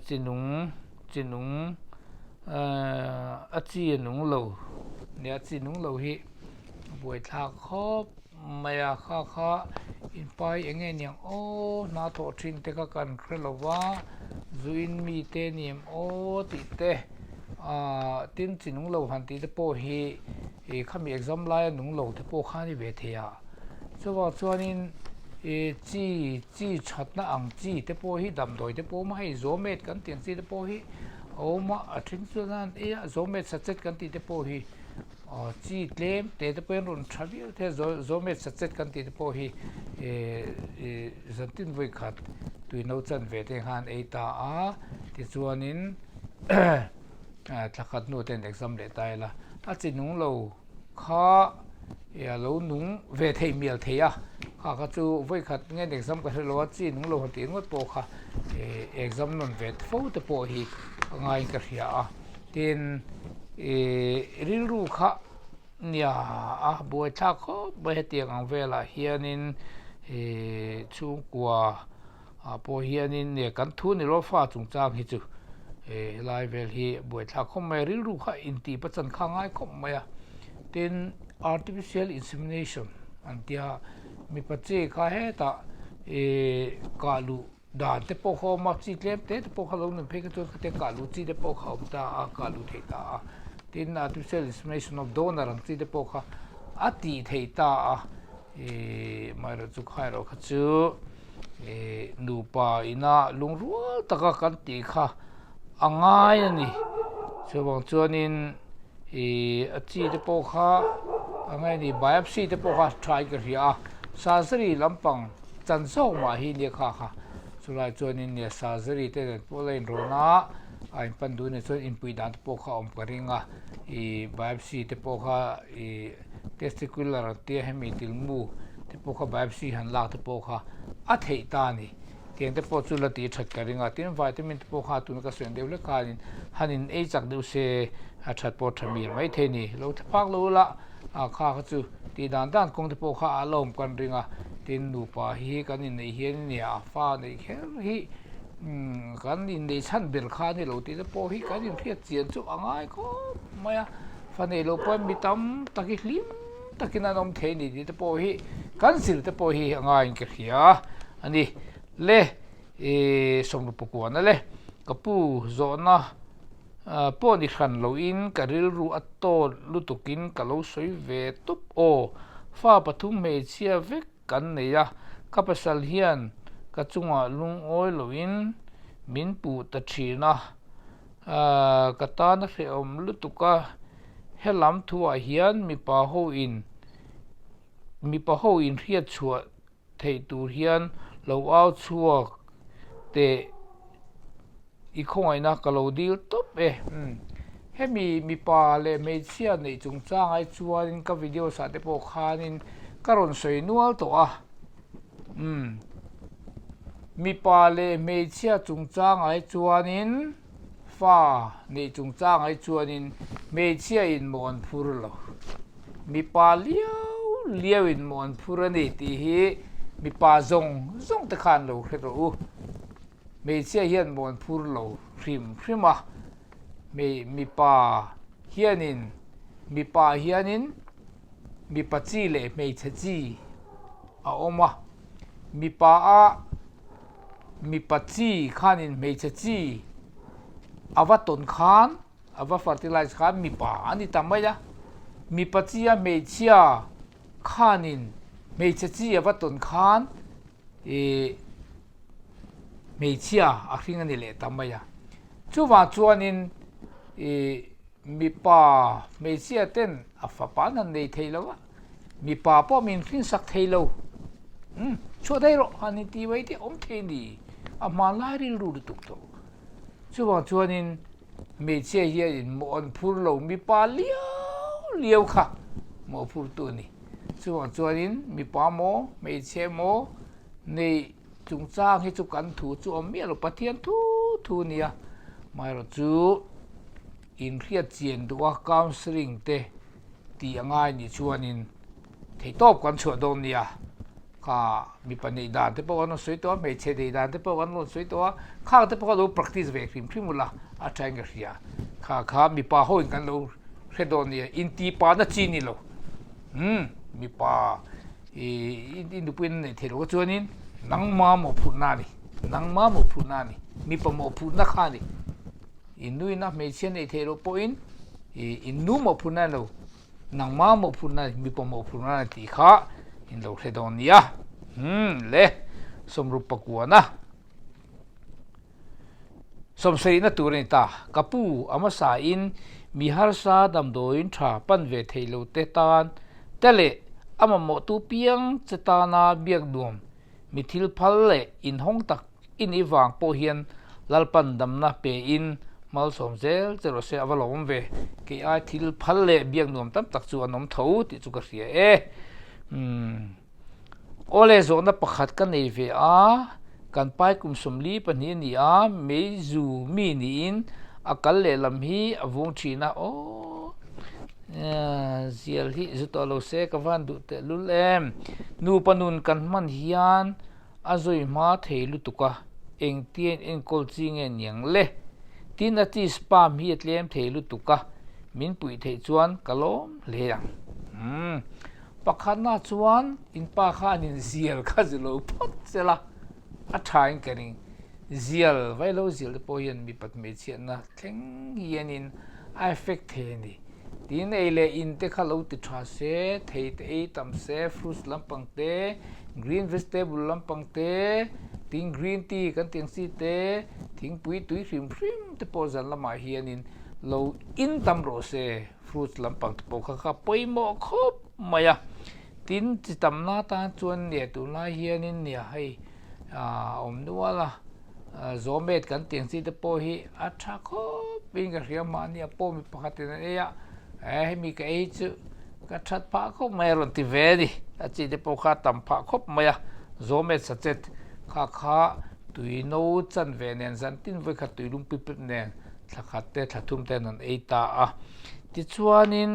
chi nung chi nung a chi a nung lo nia chi nung lo hi a buaithlak khawp mai a kha kha in pa hi eng nge niang aw hna thawh thin te kha kan hre lo va zuin mi te ni em aw tih te ah tin chi nung lo han tih te pawh hi ih khami exam laia nung lo te pawh kha a ni ve thei a chuvang chuanin ih chi chi thatna ang chi te pawh hi damdawi te pawh awm a hei zawmet kan tih ang chi te pawh hi. a awm a, a then chuan an ei a, zawmet sachet kan tih te pawh hi aw chi tlem te te pawhin rawn tha viau thei a, zawmet sachet kan tih te pawh hi eh zantin vawi khat tui no chan ve te khan ei ta a, tichuanin thla khat hnu ten exam leh ta ila a chi nung lo. Kha e a lo nung ve thei mial thei a, kha kha chu vawi khat nge exam ka hre lo a, chi nung lo han tih ringawt pawh kha e exam nawn ve fo te pawh hi a ngaiin ka hria a, tin e rilru kha nia a buaithlak khawp mai hetiang ang velah hianin e chhungkua ah pawh hianin nge kan thu ni lo fa chungchang hi chu eh helai vel hi buaithlak khawp mai a rilru kha intih pachan kha a ngai khawp mai a tin artificial insemination an tia mipa chi kha hetah ih kah luh dan te pawh kha a awm a chi tlem te te pawh kha lo nun phei kha chuan khatia kah luh chi te pawh kha a awm ta a kah luh theih ta a tin artificial insemination of donor ang chi te pawh kha a tih theih ta a ih amaherawhchu kha erawh kha chu. Ih nupa ina lungrual taka kan tih kha a ngai a ni chuvang chuanin ih a chi te pawh kha a ngai a ni biopsy te pawh kha tha in ka hria a surgery lampang chan zawk mah hi nia kha kha chulai chuanin nia surgery te nen pawh la inrawn a a inpan duh nen chuan inpuih dan te pawh kha a awm ka ring a ih biopsy te pawh kha ih testicular ang tia hemi tilmu te pawh kha biopsy han lak te pawh kha a theih ta a ni. Tiang te pawh chu la tih that ka ring a, tin vitamin te pawh kha tuna ka sawi ang deuh hlek khanin han in ei chak deuh se a that pawh tha mial mai thei a ni. Lo tha phak lo ula a kha kha chu tih dan dan kawng te pawh kha a la awm kan ring a, tin nupa hi kan inneih hian nia a fa neih kher hi kan inneih chhan ber kha a ni lo tih te pawh hi kan inhriat chian chu a ngai khawp mai a, fa neih loh pawhin mi tam tak hi hlim takin an awm thei a ni tih te pawh hi kan zir te pawh hi a ngaiin ka hria a ni. Le ih sawmru pakuana le ka pu zawhna pawh ni hran loin ka rilru a tawt lutukin ka lo sawi ve tawp aw. Fa pathum hmeichhia vek kan nei a, ka pasal hian ka chungah lungawi loin min puh ta thin a, ka tan a hrehawm lutuk a. Helam thuah hian mipa ho in mipa ho in hriat chhuah theih tur hian lo au chhuak teh i khawngaihna ka lo dil tawp e. Hemi mipa leh hmeichhia neih chungchang ai chuanin ka videos ah te pawh khanin ka rawn sawi nual tawh a. Mipa leh hmeichhia chungchang ai chuanin. Fa neih chungchang ai chuanin hmeichhia in maw an phur lo, mipa liau liau in maw an phur a ni tih hi mipa zawng zawng te khan lo hre rawh u. Hmeichhia hian maw an phur lo hrim hrim a, mipa hianin mipa hianin mipa chi leh hmeichhe chi a awm a, mipa a. Mipa chi khanin hmeichhe chi a va tawn khan, a va fertilize khan mipa a ni ta mai a. Mipa chi a hmeichhia khanin hmeichhe chi a va tawn khan ih hmeichhia a hring a ni leh ta mai a. Chuvang chuanin ih mipa hmeichhia ten a fapa an han nei thei lo a. Mipa pawh min hrinsak thei lo. Umm, chhuah daih rawh, han inti mai te awm thei ni. A hmanlai rilru lutuk tawh. Chuvang chuanin hmeichhia hianin mawh an phur lo, mipa liau liau kha mawh phurtu a ni. Chuvang chuanin mipa maw, hmeichhia maw neih chungchang hi chu kan thu chu awm miah lo, Pathian thu thu a nia. Amaherawhchu inhriat chian duh a counselling te tih a ngai nih chuanin theihtawp kan chhuah dawn nia, kha mipa neih dan te pawh kan rawn sawi tawh a, hmeichhe neih dan te pawh kan rawn sawi tawh a, khang te pawh kha lo practice ve hrim hrim ula a thain ka hria, kha kha mipa ho in kan lo hre dawn nia, inti pa na chi ni lo, umm mipa ih i nupui an neih theih loh chuanin nangma mawhphurhna a ni, nangma mawhphurhna a ni, mipa mawhphurhna kha a ni. In nuina hmeichhia neih theih loh pawhin ih in nu mawhphurhna a ni lo, nangma mawhphurhna a ni, mipa mawhphurhna a ni tih kha in lo hre dawn nia. Umm le, sawmrup pakuana. Sawmsarihna tur a ni ta. Ka pu, a hmasain mi harsa damdawiin tha pan ve thei lo te tan te leh a mamawhtu piang che tana biak nuam mi thil phal leh inhawng tak i nih vang pawh hian Lalpan damna pein malsawm zel che rawh se a va lawm ve. Kei ai thil phal leh biak nuam tam tak chu an awm tho tih chu ka hria e. Umm. Awle zawhna pakhat ka nei ve a, kan pai kum 42 a ni a, meizu mi niin a kal lehlam hi a vung thin a, aw zial hi zu tawh lo se ka van duh tehlul em, nupa nun kan hman hian a zawi hma thei lutuk a, engtia in enkawl chi nge niang le? Tin a chi sperm hi a tlem thei lutuk a, min puih theih chuan ka lawm hle ang. Umm. Pakhatna chuan in pa khan in zial kha zu lo phawt sel a, a tha in ka ring. Zial, vaihlo zial te pawh hian mipat hmeichhiatna thleng hianin a effect thei a ni. Tin ei leh in te kha lo ti tha se, thei te ei tam se, fruits lampang te, green vegetable lampang te, tin green tea kan tih ang chi te, thingpui tui hrim hrim te pawh zan lamah hianin lo in tam rawh se. Fruits lampang te pawh kha kha pawimawh khawp mai a, tin chi tamna atan chuan nia tunlai hianin nia hei ah a awm nual a, zawmet kan tih ang chi te pawh hi a tha khawp in ka hria mahni a pawh mi pakhat in an ei a, eh hemi ka ei chu ka that phah khawp mai a rawn ti ve a ni, a chi te pawh kha a tam phah khawp mai a, zawmet sachet kha kha tui no chan ve nen zan tin vawikhat tui lung pip pep nen. Thla khat te thla thum ten an ei ta a, tichuanin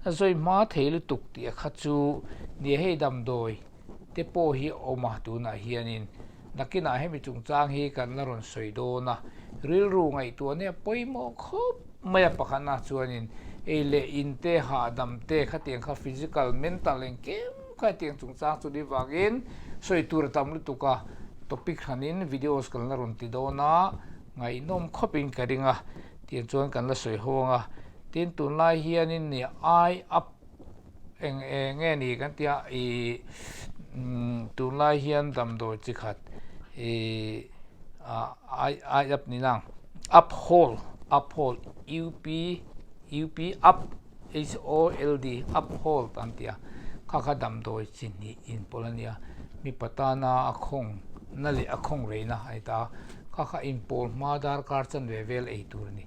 a zawi hma thei lutuk tih a kha chu nia hei damdawi te pawh hi a awm a tunah hianin nakinah hemi chungchang hi kan la rawn sawi dawn a, rilru ngaihtuah nia pawimawh khawp mai a pakhatna chuanin ei leh in te hahdam te khatiang kha physical mental engkim kha hetiang chungchang chu ni vangin sawi tur a tam lutuk a, topic hranin videos kan la rawn ti dawn a. Ngaihnawm khawpin ka ring a, tiang chuan kan la sawi ho ang a. Tin, tunlai hianin nia ai up eng eng nge ni kan tia ih tunlai hian damdawi chi khat ih ai ai up ni nang uphold uphold U P U P up H O L D uphold an ti a, kha kha damdawi chi hnih inpawlh a nia, mipa tana a khawng na leh a khawng reina a ni ta a, kha kha inpawl hma darkar chanve vel ei tur a ni,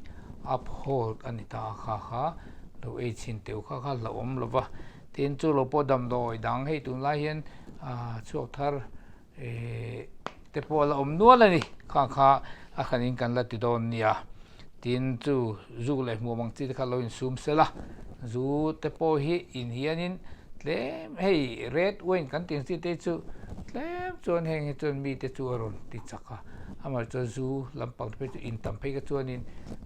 uphold a ni ta a, kha kha lo ei chhin teuh kha kha hlauhawm lo va, tin chu lo pawh damdawi dang hei tunlai hian chhuak thar te pawh a la awm nual a ni khang kha a hranin kan la ti dawn nia tin chu zu leh hmuam ang chi te kha lo insum sel a zu te pawh hi in hianin tlem hei red wine kan tih ang chi te chu tlem chuan heng hi chuan mite chu a rawn ti chak a amaherawhchu chuan zu lampang te phei chu in tam phei kha chuanin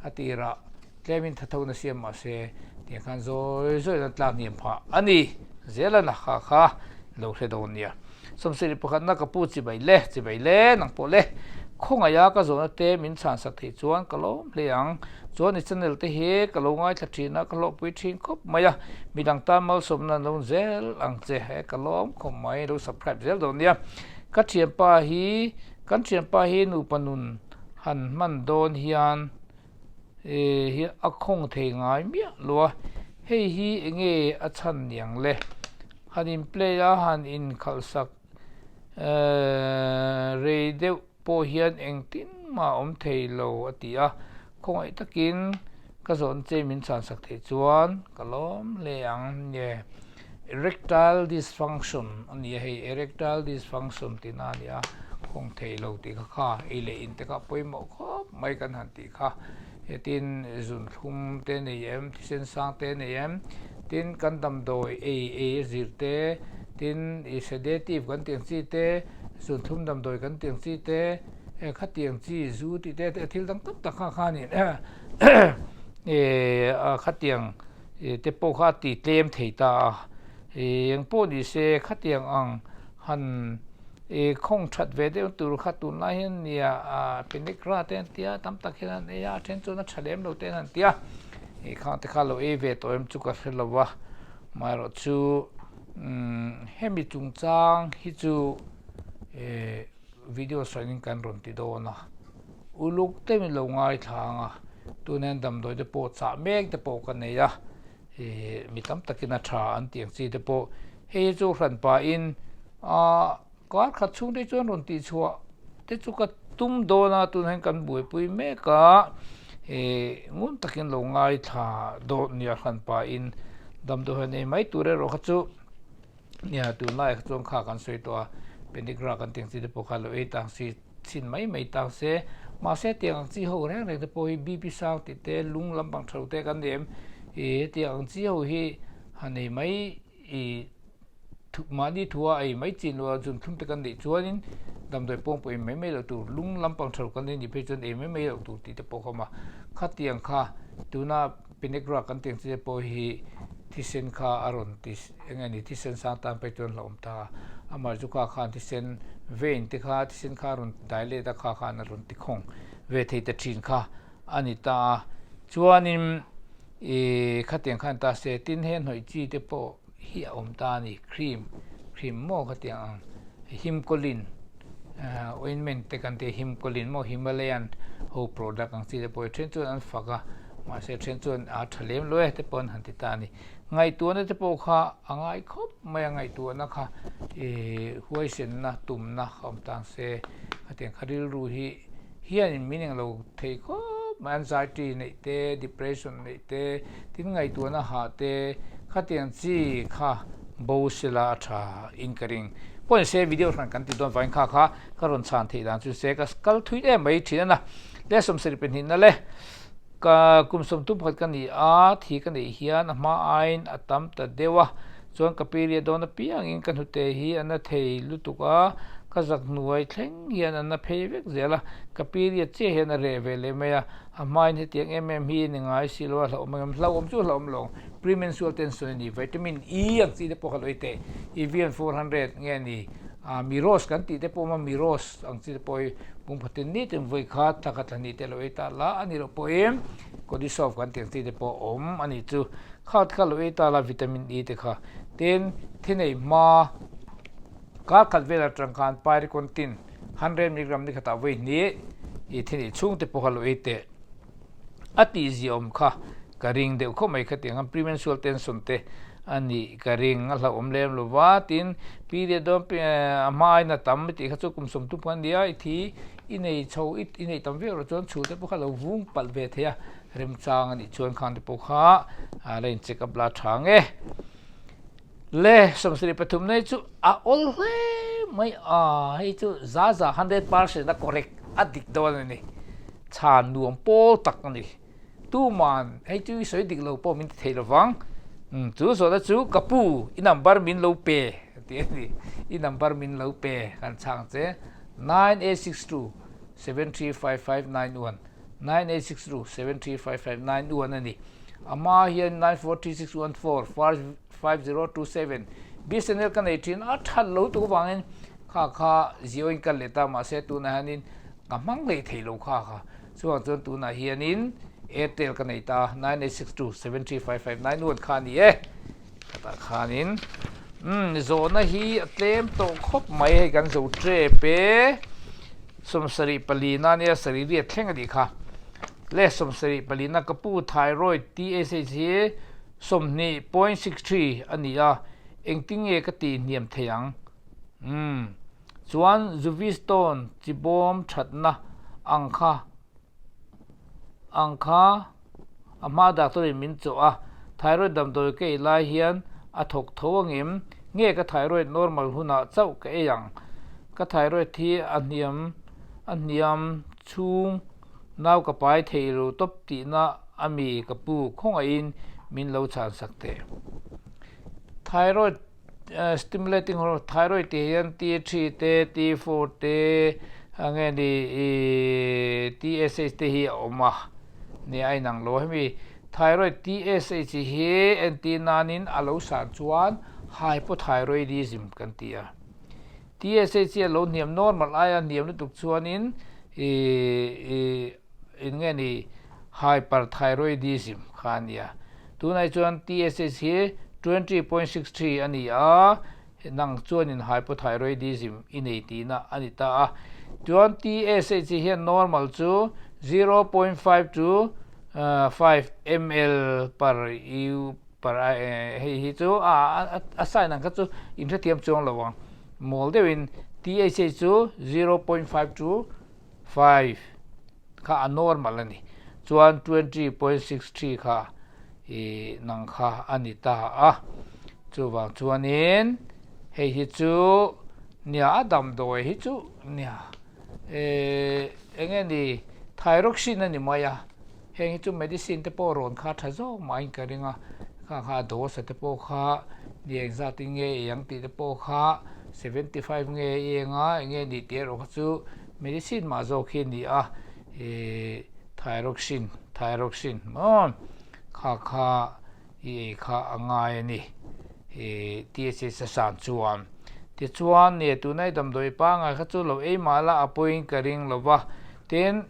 a tirah Tlemin thathona siam mah se tiang khan zawi zawiin an tlak hniam phah a ni. Zela na kha kha lo hre dawn nia. Sawmsarih pakhatna ka pu chibai le, chibai le, nang pawh le. Khawngaih a ka zawhna te min chhan sak theih chuan ka lawm hle ang. Chuan i channel te hi ka lo ngaithla thin a, ka hlawhpui thin khawp mai a. Midang tan malsawmna an lo zel ang che. He ka lawm khawp mai, lo subscribe zel dawn nia. Ka thianpa hi, kan thianpa hi nupa nun han hman dawn hian hi a khawng thei ngai miah lo a, hei hi enge a chhan niang le? Han in play a, han in khalh sak rei deuh pawh hian engtin mah a awm thei lo a ti a, khawngaih takin ka zawn che min chhan sak theih chuan ka lawm hle ang nge. Erectile dysfunction a ni a hei, erectile dysfunction tihna a ni a, khawng thei lo tih kha kha ei leh in te kha pawimawh khawp mai kan han tih kha. Hetin zunthlum te nei em, thisen sang te nei em, tin kan damdawi ei ei a zir te, tin i sedative kan tih ang chi te, zunthlum damdawi kan tih ang chi te, khatiang chi zu tih te thil dang tak tak kha khanin khatiang te pawh kha a ti tlem thei ta a, eng pawh ni se khatiang ang han khawng that ve deuh tur kha tunlai hian nia Penigra te an tia tam tak hian an ei a, a then chuan a tha lem lo te an han tia, khang te kha lo ei ve tawh em chu ka hre lo va, amaherawh chu hemi chungchang hi chu video sawiin kan rawn ti dawn a. Uluk te min lo ngaithla ang a, tun hian damdawi te pawh chah mek te pawh ka nei a, ih mi tam takin a tha an tih ang chi te pawh hei hi chu hran pahin ah kar khat chhung te chuan rawn tihchhuah te chu ka tum dawn a, tunah hian kan buaipui mek a, ih ngun takin lo ngaithla dawn nia hran pahin damdawi han ei mai tur erawh kha chu. Nia tunlai kha chuan kha kan sawi tawh a, penigra kan tih ang chi te pawh kha lo ei tang si chhin mai mai tang se, mahse tiang ang chi ho reng reng te pawh hi BP sang tih te lung lampang tha lo te kan nei em, ih hetiang ang chi ho hi han ei mai ih mahni thua ei mai chin lo a zun thlum te kan neih chuanin damdawi pawng pawh ei mai mai loh tur, lung lampang tha lo kan nei nih phei chuan ei mai mai loh tur tih te pawh kha awm a, khatiang kha tuna penigra kan tih ang chi te pawh hi thisen kha a rawn ti eng nge ni thisen sang tan pawh chuan hlauhawm ta a, amah chu kha khan thisen vein te kha thisen kha a rawn dai let a kha khan a rawn ti khawng ve thei ta thin kha a ni ta a, chuanin ih khatiang khan ta se tin he hnawih chi te pawh hi a awm ta a ni cream cream maw khatiang ang himcolin ointment te kan tih himcolin maw Himalayan ho product ang chi te pawh hi then chuan an fak a mahse then chuan a tha lem lo e te pawh an han ti ta a ni. Ngaihtuahna te pawh kha a ngai khawp mai a, ngaihtuahna kha ih huaisenna tumna kha awm tang se khatiang kha rilru hi hianin min englo thei khawp mai, anxiety neih te, depression neih te, tin ngaihtuahna hah te khatiang chi kha bo sela a tha in ka ring. Pawh ni se video hran kan ti dawn vangin kha kha ka rawn chhan theih dan chu se ka kal thui em mai thin a na le sawmsarih pahnihna le. Ka kum sawmthum pakhat ka ni a, thi ka neih hian a hma aiin a tam ta deuh a, chuan ka period dawn apiangin ka hnute hi a na thei lutuk a, ka zak hnuai thleng hian a na phei vek zel a, ka period chiah hian a reh ve leh mai a, a hmain hetiang em em hi ni ngai si lo a, hlauhawm ang em? Hlauhawm chu hlauhawm lo ang, premenstrual tension a ni, vitamin E ang chi te pawh kha lo i teh, Evian 400 nge ni, Miros kan tih te pawh awm a, Miros. Ang chi te pawh hi pumkhatin nitin vawi khat thla khat thla hnih te lo ei ta la a nih loh pawhin Codisolve kan tih ang chi te pawh a awm a nih chu. Kha te kha lo ei ta la vitamin E te kha. Tin, thi nei hma kar khat vel atang khan Pyricontin 100 milligram ni khatah vawi hnih i thi nei chhung te pawh kha lo ei teh. A tih ziah awm kha ka ring deuh khawp mai khatiang khan premenstrual tension te a nih ka ring a hlauhawm lem lo va tin period dawn a hma aiin a tam tih kha chu kum 30 khan a nia i thi i nei chho i nei tam viau loh chuan chhu te pawh kha lo vung palh ve thei a remchang a nih chuan khang te pawh kha a la in check up la tha ang e. Le 73 nei chu a awl hle mai a hei chu za za 100% a correct a dik dawn a ni chhan nuam pawl tak a ni. Tuman hei chu i sawi dik lo pawh min ti thei lo vang. Chu zawhna chu ka pu i number min lo pe tih a ni. I number min lo pe kan chhang che 9862 735591 9862 735591 a ni. A hma hian 943614 5027 BSNL ka nei thin a that lo tuk avangin kha kha zio in kal leh ta mahse tunah hianin ka hmang leh thei lo kha kha. Chuvang chuan tunah hianin Airtel ka nei ta 9862 735591 kha a ni e. Khatah khanin umm zawhna hi a tlem tawh khawp mai hei kan zo tep e. 74 na nia sarih riat thleng a nih kha. Le 74 na ka pu thyroid TSH hi 20.63 a ni a, engtin nge ka tih hniam thei ang? Umm. Chuan Zuvistone chi bawm thatna ang kha ang kha a hma doctor in min chawh a, thyroid damdawi ka ei lai hian a thawk tho angem? Nge ka thyroid normal hunah chauh ka ei ang? Ka thyroid hi a hniam a hniam chhung nau ka pai thei lo tawp tihna a mi ka pu khawngaihin min lo chhan sak teh. Thyroid Stimulating hormone thyroid tih hian T3 te, T4 te, nge ni TSH te hi a awm a ni a inang lo. Hemi thyroid TSH hi entir nanin a lo san chuan hypothyroidism kan ti a. TSH hi a lo hniam normal aia hniam lutuk chuanin eng nge ni hyperthyroidism kha a nia. Tunah hi chuan TSH hi 20.63 a ni a, Nang chuanin hypothyroidism i nei tihna a ni ta a. Chuan TSH hian normal chu 0.5 to 5 ml per u per hei hi chu a sign ang kha chu in hrethiam chuang lo ang. Mawl deuhin TSH chu 0.5 to 5 kha a normal a ni. Chuan 20.63 kha i nang kha a ni ta a. Chuvang chuanin hei hi chu nia a damdawi hi chu nia eh eng nge ni thyroxine a ni mai a. Heng hi chu medicine te pawh rawn kha tha zawk mahin ka ring a, kha kha a dose te pawh kha ni engzat in nge i ang tih te pawh kha 75 nge i eng a eng nge ni tih erawh kha chu medicine mah zawk hi a ni a, ih thyroxine thyroxine maw kha kha i ei kha a ngai a ni ih TSH a san chuan. Tichuan nia tunai damdawi pangngai kha chu lo ei mah la a pawiin ka ring lo va, tin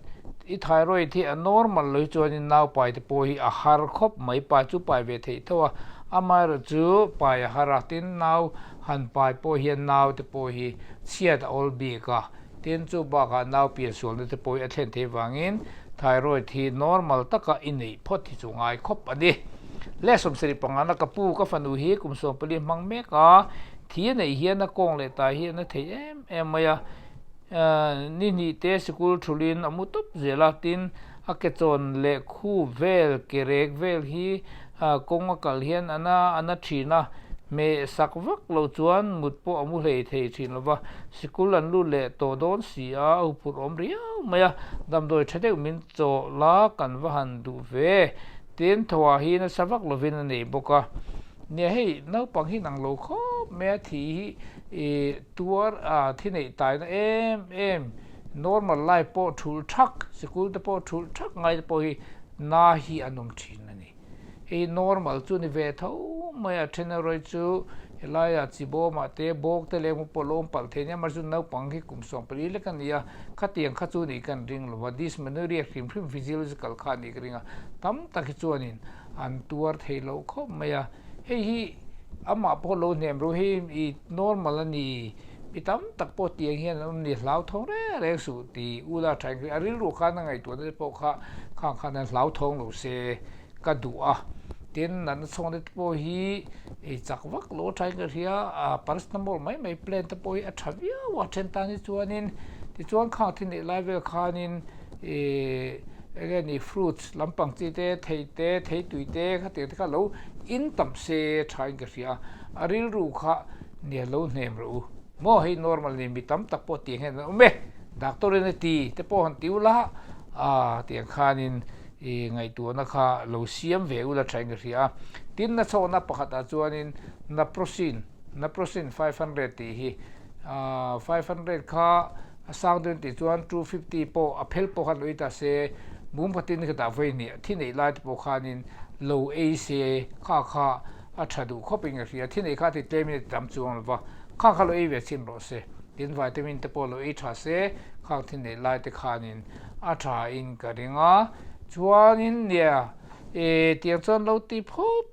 i thyroid hi a normal lo hi chuanin naupai te pawh hi a har khawp mai, pai chu pai ve theih tho a, amaherawh chu pai a har a, tin nau han pai pawh hian nau te pawh hi chhiat a awl bik a. Tin, chu bakah nau piansualna te pawh hi a thlen theih vangin thyroid hi normal taka i neih phawt hi chu ngai khawp a ni. Le 75 na ka pu ka fanu hi kum 14 hmang mek a, thi a neih hian a kawng leh tai hi a na thei em em mai a, ni hnih te sikul thulin a mu tawp zel a, tin a ke chawn leh khup vel ke rek vel hi kawng a kal hian a na a na thin a, hmeh sak vak lo chuan mut pawh a mu hlei thei thin lo va, sikul an lut leh tawh dawn si a, a huphurh awm riau mai a, damdawi tha deuh min chawh la kan va han duh ve, tin thawhah hi nasa vak lovin a nei bawk a, nia hei naupang hi nang lo khawp mai a, thi hi ih tuar a thi neih taina em em normal life pawh thulh thak, sikul te pawh thulh thak ngai te pawh hi na hi an awm thin a ni. Hei normal chu ni ve tho mai a, then erawh chu helaiah chi bawmah te bawk te leh emaw pawh lo awm palh thei nia, mahse naupang hi kum 14 lek a ni a, khatiang kha chu nih kan ring lo va, dysmenorrhea hrim hrim physiological kha a nih ka ring a, tam tak hi chuanin an tuar thei loh khawp mai a, hei hi amah pawh lo hnem ru hei i normal a ni. Mi tam tak pawh tiang hian an awm ni, hlauthawng reng reng suh ti u la thain a rilru khan a ngaihtuahna te pawh kha khang khan an hlauthawng lo se ka duh a. Tin, natna chhawng te pawh hi ei chak vak lo thain ka hria a, paracetamol mai mai plan te pawh hi a tha viau a then tan hi chuanin tichuan khang thil neih lai vel khanin ih eng nge ni fruits lampang chi te, thei te, theitui te khatiang te kha lo in tam se thain ka hria a, a rilru kha Nia lo hnem rawh u. Maw hei normal ni mi tam tak pawh tiang hian an awm e. Doctor in a ti te pawh han ti ula a tiang khanin i ngaihtuahna kha lo siam ve ula tha in ka hria a. Tin na chhawkna pakhat ah chuanin naproxen, naproxen 500 tih hi 500 kha a sang dawn tih chuan 250 pawh a phel pawh khan lo ei ta se mum khatin ka dah vawi hnih thi neih lai te pawh khanin lo ei se kha kha A tha duh khawp in ka hria, thi nei kha ti tlem in a ti tam chuang lo va, khang kha lo ei ve chhin rawh se, tin vitamin te pawh lo ei tha se, khang thi neih lai te khanin a tha in ka ring a, chuanin nia e tiang chuan lo ti phawt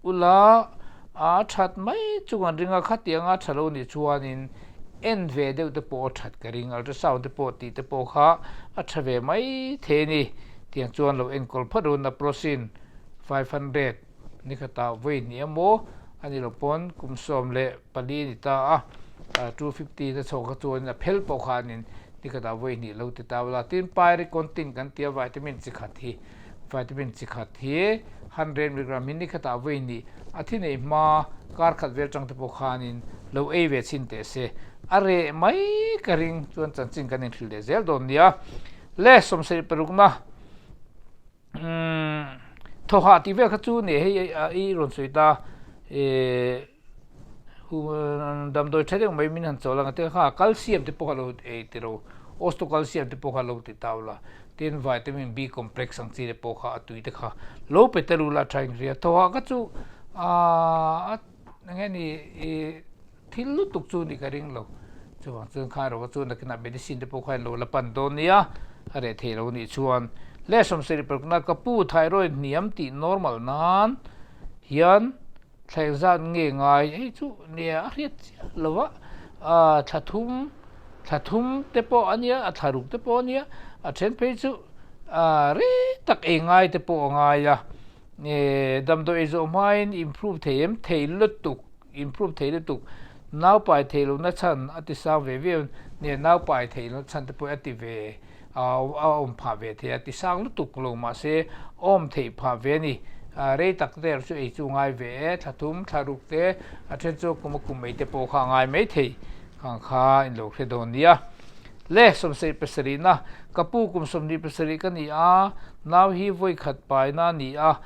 ula a that mai chu kan ring a, khatianga tha lo nih chuanin en ve deuh te pawh a that ka ring, ultrasound te pawh tih te pawh kha a tha ve mai thei a ni, tiang chuan lo enkawl phawt ru naproxen 500. Ni khatah vawi hnih emaw a ni lo pawn kum 14 a ni ta a, 250 na chho kha chuanin a phel pawh khanin ni khatah vawi hnih lo ti ta ula. Tin, Pyricontin kan tia vitamin chi khat hi, vitamin chi khat hi 100 milligram hi ni khatah vawi hnih a thi nei hma kar khat vel tang te pawh khanin lo ei ve chhin teh se. A reh mai ka ring chuan chanchin kan inhrilh leh zel dawn nia. Le 76 na. Thawhah tih vel kha chu nih hei i rawn sawi ta damdawi tha deuh mai min han chawl ang te kha calcium te pawh kha lo ei ti ro ostocalcium te pawh kha lo ti tau la tin vitamin B complex ang chi te pawh kha a tui te kha lo pe tel ula tha engria thawhah kha chu a eng nge ni i Thil lutuk chu nih ka ring lo. Chuvang chuan kha erawh kha chu nakinah medicine te pawh kha in lo la pan dawn nia, a reh thei lo nih chuan. Le 74 ka pu thyroid hniam tih normal nan hian Thla engzat nge ngai hei chu nia a hriat chiah lo va, ah thla thum thla thum te pawh a nia, a thla ruk te pawh a nia, a then phei chu ah rei tak ei ngai te pawh a ngai a, damdawi ei zawh hmain improve thei em thei lutuk improve thei lutuk nau pai theih lohna chhan a ti sang ve viau nia nau pai theih lohna chhan te pawh a ti ve a awm phah ve thei a ti sang lutuk lo mahse awm theih phah ve a ni. Rei tak te erawh chu ei chu ngai ve e, thla thum thla ruk te a then chu kum a kum ei te pawh kha a ngai mai thei khang kha in lo hre dawn nia. Le sawmsei pasarihna ka pu kum 27 ka ni a, nau hi vawi khat paina a ni a,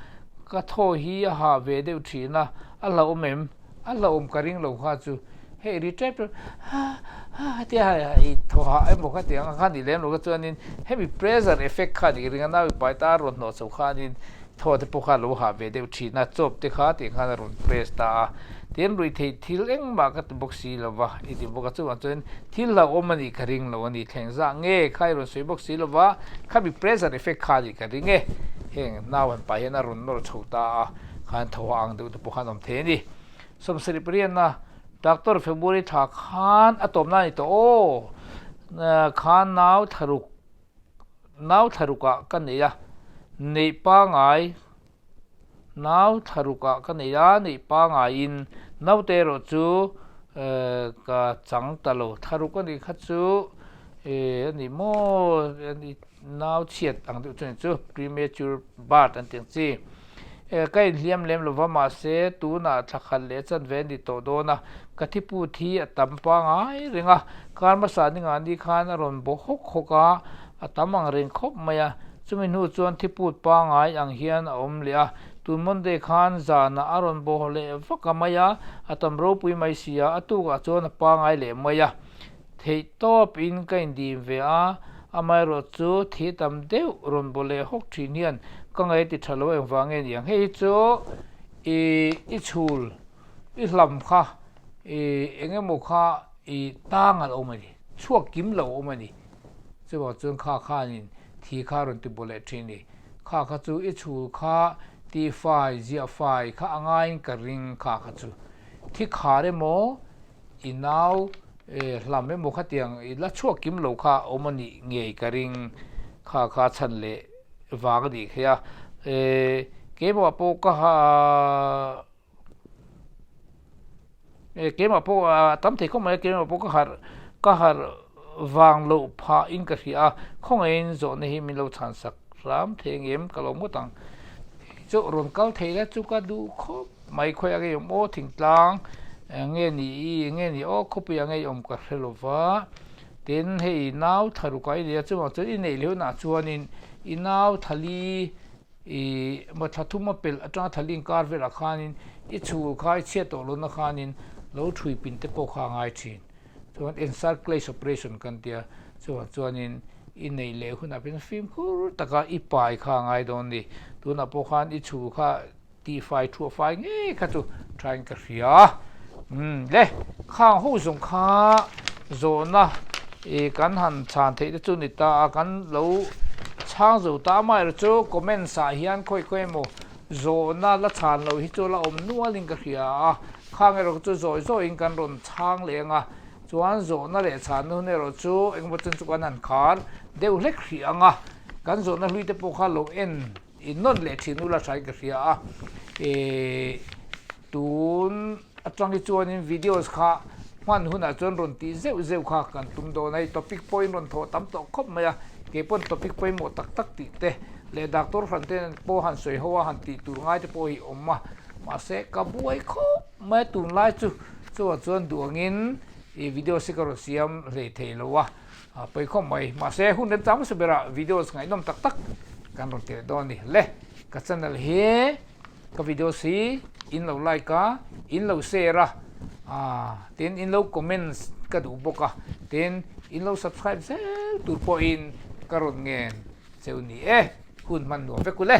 ka thaw hi a hah ve deuh thin a, a hlauhawm em? A hlauhawm ka ring lo kha chu hei ri tep tep ha ha tia i thaw hah emaw kha tiang ang kha nih lem lo kha chuanin hemi pressure effect kha nih ring a nau i pai ta a rawn hnawh chho khanin thaw te pawh kha a lo hah ve deuh thin a chawp te kha tiang khan a rawn press ta a tin ruih theih thil engmah ka ti bawk si lo va i ti bawk a chuvang chuan thil hlauhawm a nih ka ring lo a ni thleng zah nge kha i rawn sawi bawk si lo va khami pressure effect kha nih ka ring e heng nau han pai hian a rawn nawr chho ta a. Khan tho a ang deuh te pawh khan awm thei a ni. Sawmsarih pariatna Doctor February thla khan a tawpna a ni tawh aw. Khan nau thlaruk nau thlarukah ka nei a, neih pangai nau thlarukah ka nei a, neih pangaiin naute erawh chu ka chang ta lo. Thlaruk a nih kha chu a ni maw nau chhiat ang deuh chu a ni chu premature birth an tih ang chi. Ka inhliam lem lova mahse tunah thla khat leh chanve a ni tawh dawn a, ka thipu thi a tam pangai reng a, kar hmasa ningah ni khan a rawn bawk hawk hawk a, a tam ang reng khawp mai a, chumi hnu chuan thiput pangai ang hian a awm leh a, tun Monday khan zanah a rawn bawh leh vak a mai a, a tam ropui mai si a, a tukah chuan a pangai leh mai a. Theih tawp in ka indim ve a, amaherawh chu thi tam deuh rawn baw leh hawk thin hian ka ngaih ti tha lo engvang nge ni ang. Hei hi chu i i chhul i hlam kha i eng emaw kha i tang a lo awm a ni, chhuak kim lo a awm a ni. Chuvang chuan kha khanin thi kha rawn ti baw leh thin a ni. Kha kha chu i chhul kha tifai ziah fai kha a ngaiin ka ring kha kha chu. Thi khar emaw I nau hlam emaw khatiang i la chhuak kim lo kha awm a nih ngei ka ring kha kha chhan leh vang a nih khi a. Keimah pawh ka ha keimah pawh a tam thei khawp mai a keimah pawh ka harh ka harh vang loh phah in ka hria a khawngaihin zawhna hi min lo chhan sak hram thei ang em ka lo ngawt ang. Chu rawn kal thei la chu ka duh khawp. Mai khawi a ngei awm aw thingtlang nge ni i nge ni aw khawpui a ngei awm ka hre lo va tin hei nau thla ruk ah i nei a chuvang chuan i neih leh hunah chuanin i nau thali ih maw thla thum a pelh atanga thali inkar velah khanin i chhul kha i chhiat tawh lohna khanin lo thui pin te pawh kha a ngai thin chuan encirclage operation kan tia chuvang chuanin i neih leh hunah pawhin fimkhur taka i pai kha a ngai dawn a ni tunah pawh khan i chhul kha. Tihfai thuah fai ngei kha chu thain ka hria. Umm le, khang ho zawng kha zawhna ih kan han chhan theih te chu ni ta a, kan lo chhang zo ta amaherawh chu comments ah hian khawi khawi emaw zawhna la chhan loh hi chu la awm nualin ka hria a, khang erawh chu zawi zawiin kan rawn chhang leh ang a, chuan zawhna leh chhanna hun erawh chu engemaw chen chu kan han khar deuh hlek hrih ang a, kan zawhna hlui te pawh kha lo en. Innawn leh thin ula hrain ka hria a, ih tun atang hi chuanin videos kha hman hunah chuan rawn tih zeuh zeuh kha kan tum dawn a, hei topic pawhin rawn thawh tam tawh khawp mai a, keipawn topic pawimawh tak tak tih te leh doctor hran te pawh han sawi ho a han tih tur ngai te pawh hi awm a, mahse ka buai khawp mai a tunlai chu chuvang chuan duh angin ih videos hi ka rawn siam hlei thei lo a. A pawi khawp mai. Mahse hun remchang hmasa berah videos ngaihnawm tak tak kan rawn tirh dawn a ni. Le, ka channel hi ka videos hi in lo like a, in lo share a, aaa tin in lo comments ka duh bawk a, tin in lo subscribe zel tur pawhin ka rawn ngen cheu ni e. Hun hman nuam vek u le.